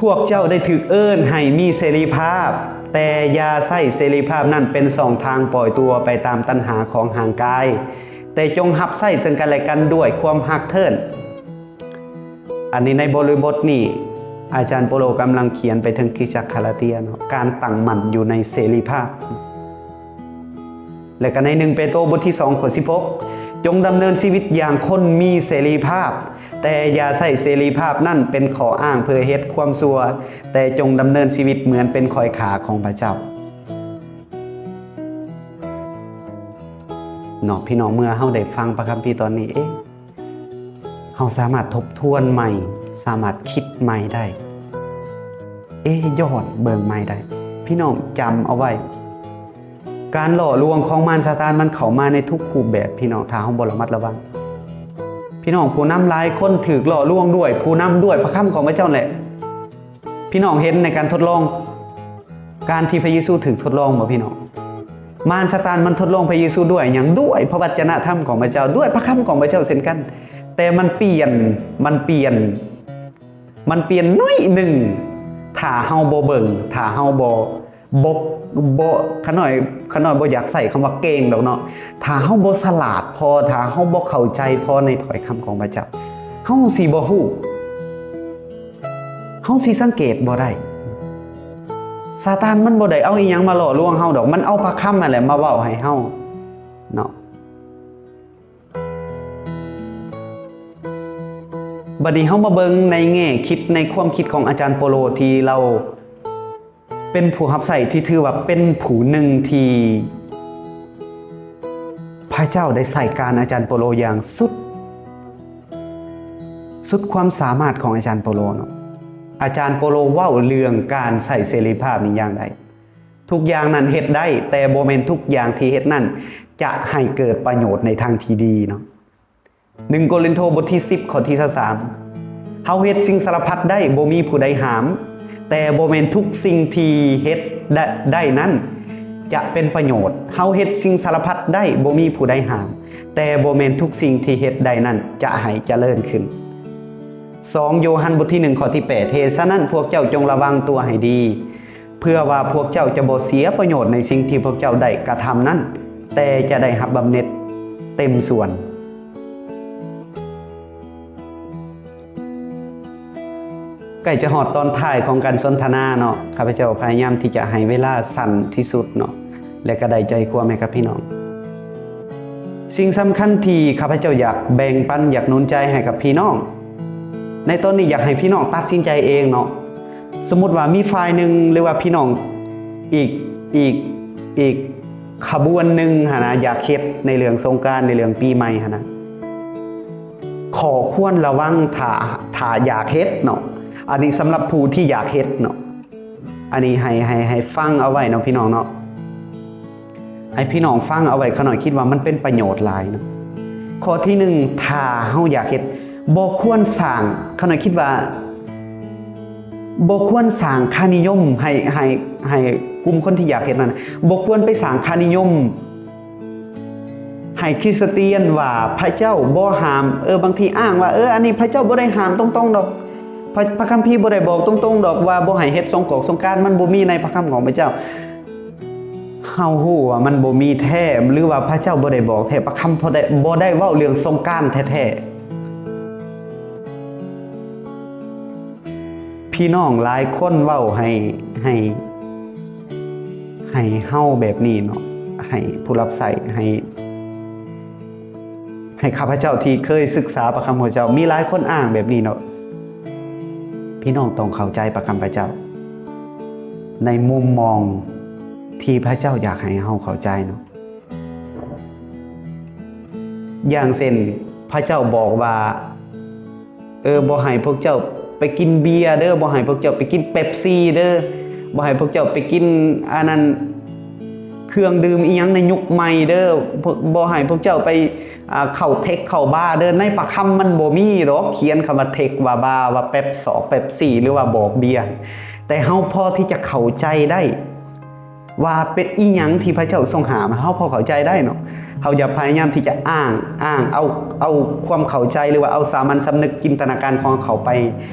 ພວກເຈົ້າໄດ້ຖືກເອີ້ນໃຫ້ມີເສລີພາບ, ແຕ່ຢ່າໃຊ້ເສລີພາບນັ້ນເປັນຊ່ອງທາງປ່ອຍຕົວໄປຕາມຕັນຫາຂອງຮ່າງກາຍ, ແຕ່ຈົ່ງຮັບໃຊ້ເຊິ່ງກັນແລະກັນດ້ວຍຄວາມຮັກເທີ້ນ. ອັນນີ້ໃນບໍລິບົດນີ້ ອາຈານໂປໂລກຳລັງຂຽນໄປເຖິງຄຣິສຕະຈັກກາລາເຕຍເນາະ, ການຕັ້ງໝັ້ນຢູ່ໃນເສລີພາບ. ແລະກໍໃນໜຶ່ງເປໂຕບົດທີສອງ ຂໍ້ສິບຫົກ, ຈົ່ງດຳເນີນຊີວິດຢ່າງຄົນມີເສລີພາບ, ແຕ່ຢ່າໃຊ້ເສລີພາບນັ້ນເປັນຂໍ້ອ້າງເພື່ອເຮັດຄວາມຊົ່ວ, ແຕ່ຈົ່ງດຳເນີນຊີວິດເໝືອນເປັນຂ້ອຍຂ້າຂອງພະເຈົ້າ. ເນາະ ພີ່ນ້ອງ, ເມື່ອເຮົາໄດ້ຟັງພະຄຳພີຕອນນີ້, ເອ ເຮົາສາມາດທົບທວນໃໝ່, ສາມາດຄິດໃໝ່ໄດ້, ເອ ຍ້ອນເບິ່ງໃໝ່ໄດ້. ພີ່ນ້ອງຈຳເອົາໄວ້, ການຫຼໍ່ລວງຂອງມານຊາຕານມັນເຂົ້າມາໃນທຸກຮູບແບບ ພີ່ນ້ອງ, ຖ້າເຮົາບໍ່ລະມັດລະວັງ. ພີ່ນ້ອງ, ຜູ້ນຳຫຼາຍຄົນຖືກຫຼໍ່ລວງດ້ວຍຜູ້ນຳ, ດ້ວຍພະຄຳຂອງພະເຈົ້າແຫຼະ. ພີ່ນ້ອງເຫັນໃນການທົດລອງ, ການທີ່ພະເຢຊູຖືກທົດລອງບໍ່ ພີ່ນ້ອງ? ມານຊາຕານມັນທົດລອງພະເຢຊູດ້ວຍຫຍັງ? ດ້ວຍພະວັດຈະນະທຳຂອງພະເຈົ້າ, ດ້ວຍພະຄຳຂອງພະເຈົ້າເຊັ່ນກັນ. ແຕ່ມັນປ່ຽນ, ມັນປ່ຽນ, ມັນປ່ຽນໜ້ອຍໜຶ່ງ. ຖ້າເຮົາບໍ່ເບິ່ງ, ຖ້າເຮົາບໍ່ ບໍ່ ບໍ່ ຂະນ້ອຍ ຂະນ້ອຍບໍ່ຢາກໃຊ້ຄຳວ່າເກັ່ງດອກເນາະ. ຖ້າເຮົາບໍ່ສະຫຼາດພໍ, ຖ້າເຮົາບໍ່ເຂົ້າໃຈພໍໃນຖ້ອຍຄຳຂອງພະເຈົ້າ, ເຮົາຊິບໍ່ຮູ້, ເຮົາຊິສັງເກດບໍ່ໄດ້. ຊາຕານມັນບໍ່ໄດ້ເອົາອີ່ຫຍັງມາຫຼໍ່ລວງເຮົາດອກ, ມັນເອົາພະຄຳນັ້ນແຫຼະມາເວົ້າໃຫ້ເຮົາເນາະ. ບັດນີ້ເຮົາມາເບິ່ງໃນແງ່ຄິດ, ໃນຄວາມຄິດຂອງອາຈານໂປໂລ ທີ່ລາວເປັນຜູ້ຮັບໃຊ້ທີ່ຖືວ່າເປັນຜູ້ໜຶ່ງທີ່ພະເຈົ້າໄດ້ໃຊ້ການອາຈານໂປໂລຢ່າງສຸດ, ສຸດຄວາມສາມາດຂອງອາຈານໂປໂລເນາະ. ອາຈານໂປໂລເວົ້າເລື່ອງການໃຊ້ເສລີພາບນີ້ຢ່າງໃດ? ທຸກຢ່າງນັ້ນເຮັດໄດ້, ແຕ່ບໍ່ແມ່ນທຸກຢ່າງທີ່ເຮັດນັ້ນຈະໃຫ້ເກີດປະໂຫຍດໃນທາງທີ່ດີເນາະ. ໜຶ່ງໂກລິນໂທ ບົດທີສິບ ຂໍ້ທີຊາວສາມ, ເຮົາເຮັດສິ່ງສາລະພັດໄດ້, ບໍ່ມີຜູ້ໃດຫ້າມ, ແຕ່ບໍ່ແມ່ນທຸກສິ່ງທີ່ເຮັດໄດ້ນັ້ນຈະເປັນປະໂຫຍດ. ເຮົາເຮັດສິ່ງສາລະພັດໄດ້, ບໍ່ມີຜູ້ໃດຫ້າມ, ແຕ່ບໍ່ແມ່ນທຸກສິ່ງທີ່ເຮັດໄດ້ນັ້ນຈະໃຫ້ຈະເລີນຂຶ້ນ. ສອງໂຢຮັນ ບົດທີໜຶ່ງ ຂໍ້ທີແປດ, ເຫດສະນັ້ນ ພວກເຈົ້າຈົ່ງລະວັງຕົວໃຫ້ດີ, ເພື່ອວ່າພວກເຈົ້າຈະບໍ່ເສຍປະໂຫຍດໃນສິ່ງທີ່ພວກເຈົ້າໄດ້ກະທຳນັ້ນ, ແຕ່ຈະໄດ້ຮັບບຳເໜັດເຕັມສ່ວນ. ໃກ້ຈະຮອດຕອນທ້າຍຂອງການສົນທະນາເນາະ, ຂ້າພະເຈົ້າພະຍາຍາມທີ່ຈະໃຫ້ເວລາສັ້ນທີ່ສຸດເນາະ ແລະ ກໍໄດ້ໃຈຄວາມໃຫ້ກັບພີ່ນ້ອງ. ສິ່ງສຳຄັນທີ່ຂ້າພະເຈົ້າຢາກແບ່ງປັນ, ຢາກໜູນໃຈໃຫ້ກັບພີ່ນ້ອງໃນຕອນນີ້, ຢາກໃຫ້ພີ່ນ້ອງຕັດສິນໃຈເອງເນາະ. ສົມມຸດວ່າມີຝ່າຍໜຶ່ງ ຫຼືວ່າພີ່ນ້ອງອີກ ອີກ ອີກຂະບວນໜຶ່ງຫັ້ນນະ ຢາກເຮັດໃນເລື່ອງສົງການ, ໃນເລື່ອງປີໃໝ່ຫັ້ນນະ, ຂໍ້ຄວນລະວັງ ຖ້າ ຖ້າຢາກເຮັດເນາະ. ອັນນີ້ສຳລັບຜູ້ທີ່ຢາກເຮັດເນາະ. ອັນນີ້ໃຫ້ ໃຫ້ ໃຫ້ຟັງເອົາໄວ້ເນາະ ພີ່ນ້ອງເນາະ. ໃຫ້ພີ່ນ້ອງຟັງເອົາໄວ້, ຂ້ານ້ອຍຄິດວ່າມັນເປັນປະໂຫຍດຫຼາຍເນາະ. ຂໍ້ທີໜຶ່ງ, ຖ້າເຮົາຢາກເຮັດ, ບໍ່ຄວນສ້າງ, ຂ້ານ້ອຍຄິດວ່າບໍ່ຄວນສ້າງຄ່ານິຍົມໃຫ້ ໃຫ້ ໃຫ້ກຸ່ມຄົນທີ່ຢາກເຮັດນັ້ນ, ບໍ່ຄວນໄປສ້າງຄ່ານິຍົມໃຫ້ຄຣິສຕຽນວ່າພະເຈົ້າບໍ່ຫ້າມ. ເອີ ບາງທີອ້າງວ່າ, ເອີ ອັນນີ້ພະເຈົ້າບໍ່ໄດ້ຫ້າມຕົງໆດອກ, ພະ ພະຄຳພີບໍ່ໄດ້ບອກຕົງໆດອກວ່າບໍ່ໃຫ້ເຮັດສົງກອກສົງການ, ມັນບໍ່ມີໃນພະຄຳຂອງພະເຈົ້າ. ເຮົາຮູ້ວ່າມັນບໍ່ມີແທ້ ຫຼືວ່າພະເຈົ້າບໍ່ໄດ້ບອກແທ້, ພະຄຳບໍ່ໄດ້ ບໍ່ໄດ້ເວົ້າເລື່ອງສົງການແທ້ໆ. ພີ່ນ້ອງຫຼາຍຄົນເວົ້າໃຫ້ ໃຫ້ ໃຫ້ເຮົາແບບນີ້ເນາະ, ໃຫ້ຜູ້ຮັບໃຊ້, ໃຫ້ ໃຫ້ຂ້າພະເຈົ້າທີ່ເຄີຍສຶກສາພະຄຳຂອງເຈົ້າ, ມີຫຼາຍຄົນອ້າງແບບນີ້ເນາະ. ພີ່ນ້ອງຕ້ອງເຂົ້າໃຈພະຄຳພະເຈົ້າໃນມຸມມອງທີ່ພະເຈົ້າຢາກໃຫ້ເຮົາເຂົ້າໃຈເນາະ. ຢ່າງເຊັ່ນ ພະເຈົ້າບອກວ່າ ເອີ ບໍ່ໃຫ້ພວກເຈົ້າໄປກິນເບຍເດີ, ບໍ່ໃຫ້ພວກເຈົ້າໄປກິນເປັບຊີເດີ, ບໍ່ໃຫ້ພວກເຈົ້າໄປກິນອັນນັ້ນ ເຄື່ອງດື່ມອີ່ຫຍັງໃນຍຸກໃໝ່ເດີ, ບໍ່ໃຫ້ພວກເຈົ້າໄປ ອ່າ ເຂົ້າເທັກເຂົ້າບາເດີ. ໃນພະຄຳມັນບໍ່ມີດອກຂຽນຄຳວ່າເທັກ ວ່າບາ ວ່າເປັບຊອກ ເປັບຊີ ຫຼືວ່າບອກເບຍ, ແຕ່ເຮົາພໍທີ່ຈະເຂົ້າໃຈໄດ້ ວ່າເປັນອີ່ຫຍັງທີ່ພະເຈົ້າຊົງຫ້າມ, ເຮົາພໍເຂົ້າໃຈໄດ້ເນາະ. ເຮົາຢ່າພະຍາຍາມທີ່ຈະອ້າງ ອ້າງເອົາ ເອົາຄວາມເຂົ້າໃຈ ຫຼືວ່າເອົາສາມັນສຳນຶກ ຈິນຕະນາການຂອງເຮົາໄປ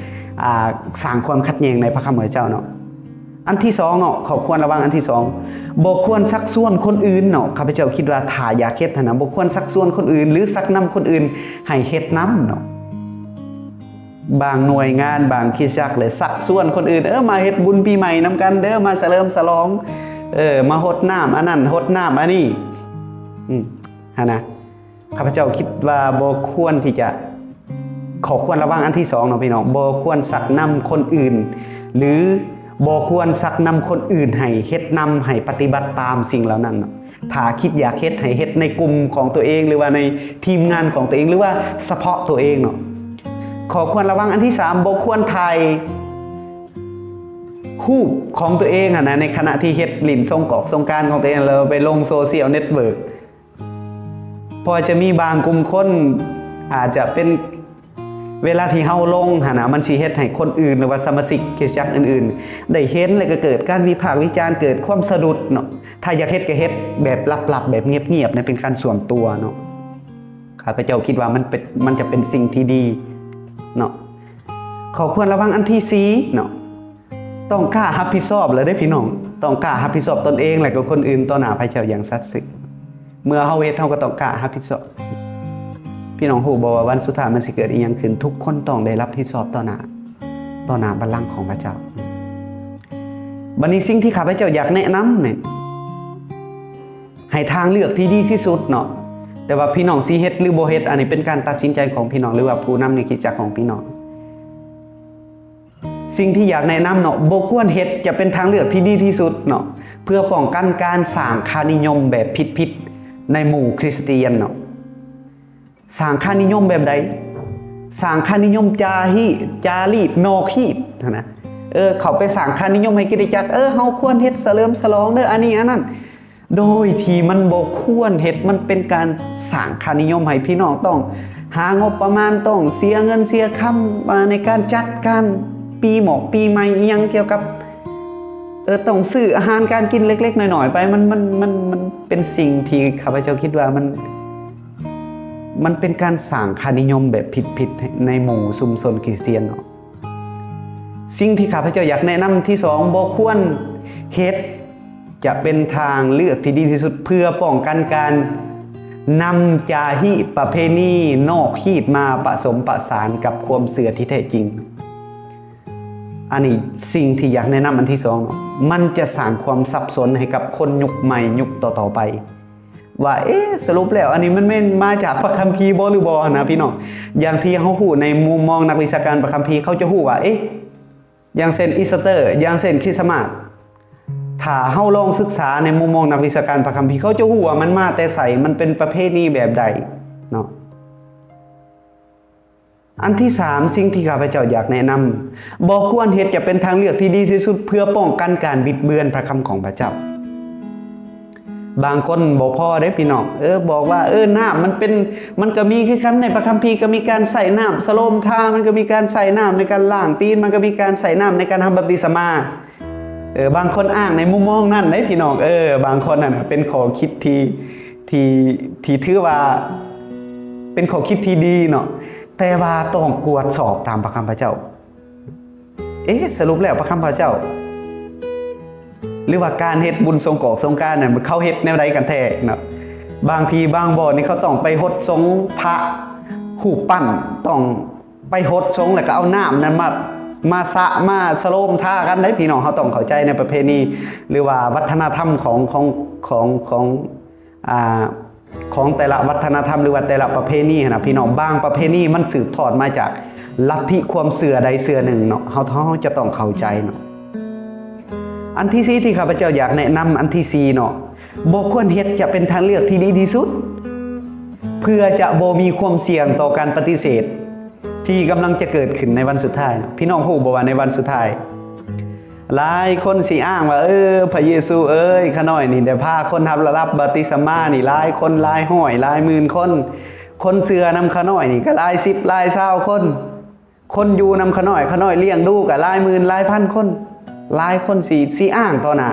ອ່າ ສ້າງຄວາມຂັດແຍ່ງໃນພະຄຳຂອງເຈົ້າເນາະ. ອັນທີສອງເນາະ, ຂໍ້ຄວນລະວັງອັນທີສອງ, ບໍ່ຄວນຊັກຊວນຄົນອື່ນເນາະ. ຂ້າພະເຈົ້າຄິດວ່າຖ້າຢາກເຮັດຫັ້ນນະ, ບໍ່ຄວນຊັກຊວນຄົນອື່ນ ຫຼື ຊັກນຳຄົນອື່ນໃຫ້ເຮັດນຳເນາະ. ບາງໜ່ວຍງານ ບາງຄຣິສຕະຈັກ ແລະ ຊັກຊວນຄົນອື່ນ, ເອີ ມາເຮັດບຸນປີໃໝ່ນຳກັນເດີ, ມາສະເຫຼີມສະຫຼອງ, ເອີ ມາຫົດນ້ຳອັນນັ້ນ ຫົດນ້ຳອັນນີ້ ອືມ ຫັ້ນນະ. ຂ້າພະເຈົ້າຄິດວ່າບໍ່ຄວນທີ່ຈະ, ຂໍ້ຄວນລະວັງອັນທີສອງເນາະ ພີ່ນ້ອງ, ບໍ່ຄວນຊັກນຳຄົນອື່ນ ຫຼື ບໍ່ຄວນຊັກນຳຄົນອື່ນໃຫ້ເຮັດນຳ, ໃຫ້ປະຕິບັດຕາມສິ່ງເຫຼົ່ານັ້ນເນາະ. ຖ້າຄິດຢາກເຮັດ ໃຫ້ເຮັດໃນກຸ່ມຂອງຕົວເອງ ຫຼືວ່າໃນທີມງານຂອງຕົວເອງ ຫຼືວ່າສະເພາະຕົວເອງເນາະ. ຂໍ້ຄວນລະວັງອັນທີສາມ, ບໍ່ຄວນຖ່າຍ ຮູບຂອງຕົວເອງຫັ້ນນະ ໃນຂະນະທີ່ເຮັດຫຼິ້ນສົງກອກສົງການຂອງຕົວເອງ ແລ້ວໄປລົງໂຊຊຽວເນັດເວີກ. ເພາະວ່າຈະມີບາງກຸ່ມຄົນ ອາດຈະເປັນເວລາທີ່ເຮົາລົງຫັ້ນນະ ມັນຊິເຮັດໃຫ້ຄົນອື່ນ ຫຼືວ່າສະມາຊິກຄຣິສຕະຈັກອື່ນໆ ໄດ້ເຫັນ ແລ້ວກໍເກີດການວິພາກວິຈານ ເກີດຄວາມສະດຸດເນາະ. ຖ້າຢາກເຮັດກໍເຮັດແບບລັບໆ ແບບງຽບໆ ໃນເປັນການສ່ວນຕົວເນາະ. ຂ້າພະເຈົ້າຄິດວ່າມັນເປັນ ມັນຈະເປັນສິ່ງທີ່ດີເນາະ. ຂໍ້ຄວນລະວັງອັນທີສີ່ເນາະ ຕ້ອງກ້າຮັບຜິດຊອບແລ້ວເດ້ພີ່ນ້ອງ, ຕ້ອງກ້າຮັບຜິດຊອບຕົນເອງ ແລະກໍຄົນອື່ນຕໍ່ໜ້າພະເຈົ້າຢ່າງສັດສິດ. ເມື່ອເຮົາເຮັດ ເຮົາກໍຕ້ອງກ້າຮັບຜິດຊອບ. ພີ່ນ້ອງຮູ້ບໍ່ວ່າວັນສຸດທ້າຍມັນຊິເກີດອີ່ຫຍັງຂຶ້ນ? ທຸກຄົນຕ້ອງໄດ້ຮັບຜິດຊອບຕໍ່ໜ້າ ຕໍ່ໜ້າບັນລັງຂອງພະເຈົ້າ. ບັດນີ້ສິ່ງທີ່ຂ້າພະເຈົ້າຢາກແນະນຳນີ້ ໃຫ້ທາງເລືອກທີ່ດີທີ່ສຸດເນາະ, ແຕ່ວ່າພີ່ນ້ອງຊິເຮັດຫຼືບໍ່ເຮັດ ອັນນີ້ເປັນການຕັດສິນໃຈຂອງພີ່ນ້ອງ ຫຼືວ່າຜູ້ນຳໃນຄຣິສຕະຈັກຂອງພີ່ນ້ອງ. ສິ່ງທີ່ຢາກແນະນຳເນາະ ບໍ່ຄວນເຮັດຈະເປັນທາງເລືອກທີ່ດີທີ່ສຸດເນາະ ເພື່ອປ້ອງກັນການສ້າງຄ່ານິຍົມແບບຜິດໆໃນໝູ່ຄຣິສຕຽນເນາະ. ສ້າງຄ່ານິຍົມແບບໃດ? ສ້າງຄ່ານິຍົມຈາຮີ ຈາລີດ ນອກຮີດຫັ້ນນະ. ເອີ ເຂົາໄປສ້າງຄ່ານິຍົມໃຫ້ຄຣິສຕະຈັກ, ເອີ ເຮົາຄວນເຮັດສະເຫຼີມສະຫຼອງເດີ ອັນນີ້ອັນນັ້ນ. ໂດຍທີ່ມັນບໍ່ຄວນເຮັດ, ມັນເປັນການສ້າງຄ່ານິຍົມໃຫ້ພີ່ນ້ອງຕ້ອງຫາງົບປະມານ, ຕ້ອງເສຍເງິນເສຍຄຳ ອ່າ ໃນການຈັດການປີໝອກປີໃໝ່ ອີ່ຫຍັງກ່ຽວກັບ ເອີ ຕ້ອງຊື້ອາຫານການກິນເລັກໆນ້ອຍໆໄປ. ມັນ ມັນ ມັນ ມັນເປັນສິ່ງທີ່ຂ້າພະເຈົ້າຄິດວ່າມັນ ມັນເປັນການສ້າງຄ່ານິຍົມແບບຜິດໆໃນໝູ່ຊຸມຊົນຄຣິສຕຽນເນາະ. ສິ່ງທີ່ຂ້າພະເຈົ້າຢາກແນະນຳທີສອງ ບໍ່ຄວນເຮັດ ຈະເປັນທາງເລືອກທີ່ດີທີ່ສຸດ ເພື່ອປ້ອງກັນການນຳຈາຮີປະເພນີນອກຮີດມາປະສົມປະສານກັບຄວາມເຊື່ອທີ່ແທ້ຈິງ. ອັນນີ້ສິ່ງທີ່ຢາກແນະນຳອັນທີສອງເນາະ, ມັນຈະສ້າງຄວາມສັບສົນໃຫ້ກັບຄົນຍຸກໃໝ່ຍຸກຕໍ່ໆໄປ ວ່າ ເອ ສະຫຼຸບແລ້ວອັນນີ້ມັນແມ່ນມາຈາກພະຄຳພີບໍ່ ຫຼືບໍ່ຫັ້ນນະພີ່ນ້ອງ. ຢ່າງທີ່ເຮົາຮູ້ໃນມຸມມອງນັກວິຊາການພະຄຳພີ ເຂົາຈະຮູ້ວ່າ ເອ ຢ່າງເຊັ່ນອີສເຕີ ຢ່າງເຊັ່ນຄຣິສຕະມາດ ຖ້າເຮົາລອງສຶກສາໃນມຸມມອງນັກວິຊາການພະຄຳພີ ເຂົາຈະຮູ້ວ່າມັນມາແຕ່ໃສ, ມັນເປັນປະເພນີແບບໃດເນາະ. ອັນທີສາມ ສິ່ງທີ່ຂ້າພະເຈົ້າຢາກແນະນຳ ບໍ່ຄວນເຮັດຈະເປັນທາງເລືອກທີ່ດີທີ່ສຸດ ເພື່ອປ້ອງກັນການບິດເບືອນພະຄຳຂອງພະເຈົ້າ. ບາງຄົນບໍ່ພໍເດ້ພີ່ນ້ອງ ເອີ ບອກວ່າ ເອີ ນ້ຳມັນເປັນ ມັນກໍມີຄືກັນ ໃນພະຄຳພີກໍມີການໃຊ້ນ້ຳສະໂລມທາ, ມັນກໍມີການໃຊ້ນ້ຳໃນການລ້າງຕີນ, ມັນກໍມີການໃຊ້ນ້ຳໃນການຮັບບັບຕິສະມາ. ເອີ ບາງຄົນອ້າງໃນມຸມມອງນັ້ນເດ້ພີ່ນ້ອງ. ເອີ ບາງຄົນນັ້ນເປັນຂໍ້ຄິດທີ່ ທີ່ ທີ່ຖືວ່າເປັນຂໍ້ຄິດທີ່ດີເນາະ, ແຕ່ວ່າຕ້ອງກວດສອບຕາມພະຄຳພະເຈົ້າ. ເອ ສະຫຼຸບແລ້ວພະຄຳພະເຈົ້າ ຫຼືວ່າການເຮັດບຸນສົງກອກສົງການນັ້ນ ເຂົາເຮັດແນວໃດກັນແທ້ເນາະ? ບາງທີບາງບ່ອນນີ້ເຂົາຕ້ອງໄປຫົດສົງພະຮູບປັ້ນ, ຕ້ອງ ໄປຫົດສົງ ແລ້ວກໍເອົານ້ຳນັ້ນມາ ມາສະ ມາສະໂລມທາກັນເດ້ພີ່ນ້ອງ. ເຮົາຕ້ອງເຂົ້າໃຈໃນປະເພນີ ຫຼືວ່າວັດທະນະທຳຂອງ ຂອງ ຂອງ ຂອງ ອ່າ ຂອງແຕ່ລະວັດທະນະທຳ ຫຼືວ່າແຕ່ລະປະເພນີຫັ້ນນະພີ່ນ້ອງ. ບາງປະເພນີມັນສືບທອດມາຈາກລັດທິຄວາມເຊື່ອໃດເຊື່ອໜຶ່ງເນາະ, ເຮົາ ເຮົາຈະຕ້ອງເຂົ້າໃຈເນາະ. ອັນທີສີ່ທີ່ຂ້າພະເຈົ້າຢາກແນະນຳ ອັນທີສີ່ເນາະ, ບໍ່ຄວນເຮັດຈະເປັນທາງເລືອກທີ່ດີທີ່ສຸດ ເພື່ອຈະບໍ່ມີຄວາມສ່ຽງຕໍ່ການປະຕິເສດ ທີ່ກຳລັງຈະເກີດຂຶ້ນໃນວັນສຸດທ້າຍ. ພີ່ນ້ອງຮູ້ບໍ່ວ່າໃນວັນສຸດທ້າຍ ຫຼາຍຄົນຊິອ້າງວ່າ ເອີ ພະເຢຊູເອີຍ, ຂ້ານ້ອຍນີ້ໄດ້ພາຄົນຮັບ ໄດ້ຮັບບັບຕິສະມານີ້ຫຼາຍຄົນ, ຫຼາຍຮ້ອຍ, ຫຼາຍໝື່ນຄົນ. ຄົນເຊື່ອນຳຂ້ານ້ອຍນີ້ກໍຫຼາຍສິບ, ຫຼາຍຊາວຄົນ. ຄົນຢູ່ນຳຂ້ານ້ອຍ, ຂ້ານ້ອຍລ້ຽງດູກໍຫຼາຍໝື່ນ, ຫຼາຍພັນຄົນ. ຫຼາຍຄົນຊິ ຊິອ້າງຕໍ່ໜ້າ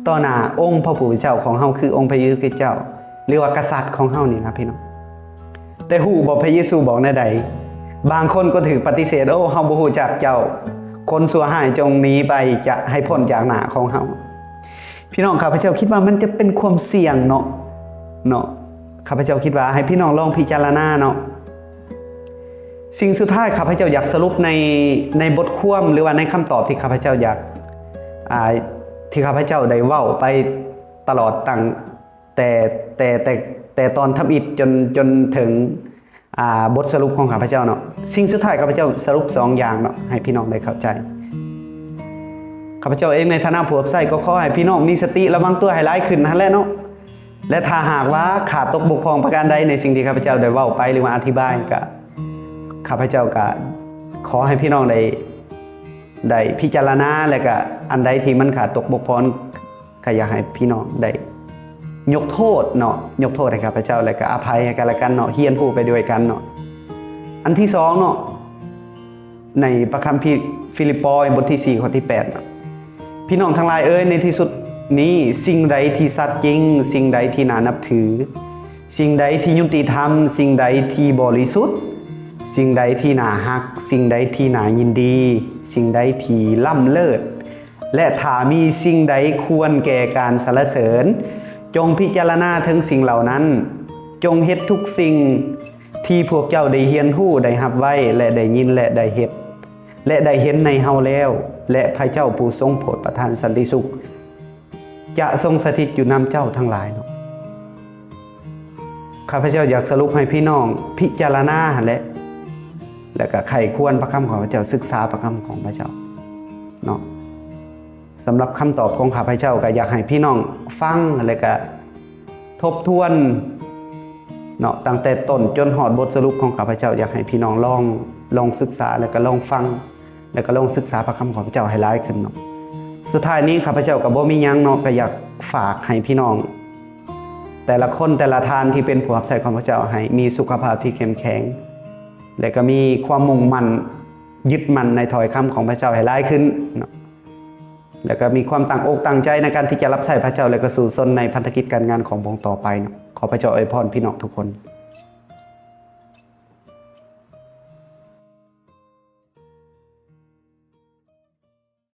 ຕໍ່ໜ້າອົງພະຜູ້ເປັນເຈົ້າຂອງເຮົາ ຄືອົງພະເຢຊູຄຣິສເຈົ້າ ຫຼືວ່າກະສັດຂອງເຮົານີ້ນະພີ່ນ້ອງ. ແຕ່ຮູ້ບໍ່ ພະເຢຊູບອກແນວໃດ? ບາງຄົນກໍຖືກປະຕິເສດ, ໂອ້ ເຮົາບໍ່ຮູ້ຈັກເຈົ້າ, ຄົນຊົ່ວຮ້າຍຈົ່ງໜີໄປ, ຈະໃຫ້ພົ້ນຈາກໜ້າຂອງເຮົາ. ພີ່ນ້ອງ, ຂ້າພະເຈົ້າຄິດວ່າມັນຈະເປັນຄວາມສ່ຽງເນາະ, ເນາະ. ຂ້າພະເຈົ້າຄິດວ່າໃຫ້ພີ່ນ້ອງລອງພິຈາລະນາເນາະ. ສິ່ງສຸດທ້າຍ ຂ້າພະເຈົ້າຢາກສະຫຼຸບໃນ ໃນບົດຄວາມ ຫຼືວ່າໃນຄຳຕອບທີ່ຂ້າພະເຈົ້າຢາກ ອ່າ ທີ່ຂ້າພະເຈົ້າໄດ້ເວົ້າໄປຕະຫຼອດຕັ້ງ ແຕ່ ແຕ່ ແຕ່ ແຕ່ຕອນທຳອິດຈົນ ຈົນເຖິງ ອ່າ ບົດສະຫຼຸບຂອງຂ້າພະເຈົ້າເນາະ. ສິ່ງສຸດທ້າຍ ຂ້າພະເຈົ້າສະຫຼຸບສອງຢ່າງເນາະ ໃຫ້ພີ່ນ້ອງໄດ້ເຂົ້າໃຈ. ຂ້າພະເຈົ້າເອງໃນຖານະຜູ້ຮັບໃຊ້ ກໍຂໍໃຫ້ພີ່ນ້ອງມີສະຕິລະວັງຕົວໃຫ້ຫຼາຍຂຶ້ນຫັ້ນແຫຼະເນາະ. ແລະ ຖ້າຫາກວ່າຂາດຕົກບົກຜ່ອງປະການໃດໃນສິ່ງທີ່ຂ້າພະເຈົ້າໄດ້ເວົ້າໄປ ຫຼືວ່າອະທິບາຍ ກະ ຂ້າພະເຈົ້າກະຂໍໃຫ້ພີ່ນ້ອງໄດ້ ໄດ້ພິຈາລະນາ ແລະກະອັນໃດທີ່ມັນຂາດຕົກບົກຜ່ອນ ກໍຢາກໃຫ້ພີ່ນ້ອງໄດ້ຍົກໂທດເນາະ ຍົກໂທດໃຫ້ຂ້າພະເຈົ້າ ແລະກະອະໄພໃຫ້ກັນແລະກັນເນາະ ຮຽນຮູ້ໄປດ້ວຍກັນເນາະ. ອັນທີສອງເນາະ ໃນພະຄຳພີ ຟີລິບປອຍ ບົດທີສີ່ ຂໍ້ທີແປດເນາະ ພີ່ນ້ອງທັງຫຼາຍເອີຍ ໃນທີ່ສຸດນີ້ ສິ່ງໃດທີ່ສັດຈິງ ສິ່ງໃດທີ່ໜ້ານັບຖື ສິ່ງໃດທີ່ຍຸຕິທຳ ສິ່ງໃດທີ່ບໍລິສຸດ ສິ່ງໃດທີ່ໜ້າຮັກ ສິ່ງໃດທີ່ໜ້າຍິນດີ ສິ່ງໃດທີ່ລ້ຳເລີດ ແລະ ຖ້າມີສິ່ງໃດຄວນແກ່ການສັນລະເສີນ ຈົ່ງພິຈາລະນາເຖິງສິ່ງເຫຼົ່ານັ້ນ. ຈົ່ງເຮັດທຸກສິ່ງທີ່ພວກເຈົ້າໄດ້ຮຽນຮູ້ ໄດ້ຮັບໄວ້ ແລະ ໄດ້ຍິນ ແລະ ໄດ້ເຮັດ ແລະ ໄດ້ເຫັນໃນເຮົາແລ້ວ ແລະ ພະເຈົ້າຜູ້ຊົງໂຜດປະທານສັນຕິສຸກ ຈະຊົງສະຖິດຢູ່ນຳເຈົ້າທັງຫຼາຍເນາະ. ຂ້າພະເຈົ້າຢາກສະຫຼຸບໃຫ້ພີ່ນ້ອງພິຈາລະນາຫັ້ນແຫຼະ ແລະກະໃຄ່ຄວນພະຄຳຂອງພະເຈົ້າ ສຶກສາພະຄຳຂອງພະເຈົ້າເນາະ. ສຳລັບຄຳຕອບຂອງຂ້າພະເຈົ້າ ກະຢາກໃຫ້ພີ່ນ້ອງຟັງ ແລະກະທົບທວນເນາະ ຕັ້ງແຕ່ຕົ້ນຈົນຮອດບົດສະຫຼຸບຂອງຂ້າພະເຈົ້າ. ຢາກໃຫ້ພີ່ນ້ອງລອງ ລອງສຶກສາ ແລະກະລອງຟັງ ແລະກະລອງສຶກສາພະຄຳຂອງພະເຈົ້າໃຫ້ຫຼາຍຂຶ້ນເນາະ. ສຸດທ້າຍນີ້ ຂ້າພະເຈົ້າກໍບໍ່ມີຫຍັງເນາະ ກໍຢາກຝາກໃຫ້ພີ່ນ້ອງແຕ່ລະຄົນແຕ່ລະທ່ານທີ່ເປັນຜູ້ຮັບໃຊ້ຂອງພະເຈົ້າ ໃຫ້ມີສຸຂະພາບທີ່ເຂັ້ມແຂງ ແລະກໍມີຄວາມມຸ່ງໝັ້ນ ຍຶດໝັ້ນໃນຖ້ອຍຄຳຂອງພະເຈົ້າໃຫ້ຫຼາຍຂຶ້ນເນາະ ແລະກໍມີຄວາມຕັ້ງອົກຕັ້ງໃຈໃນການທີ່ຈະຮັບໃຊ້ພະເຈົ້າ ແລະກໍສູ້ຊົນໃນພັນທະກິດການງານຂອງພະອົງຕໍ່ໄປເນາະ. ຂໍພະເຈົ້າອວຍພອນພີ່ນ້ອງທຸກຄົນ.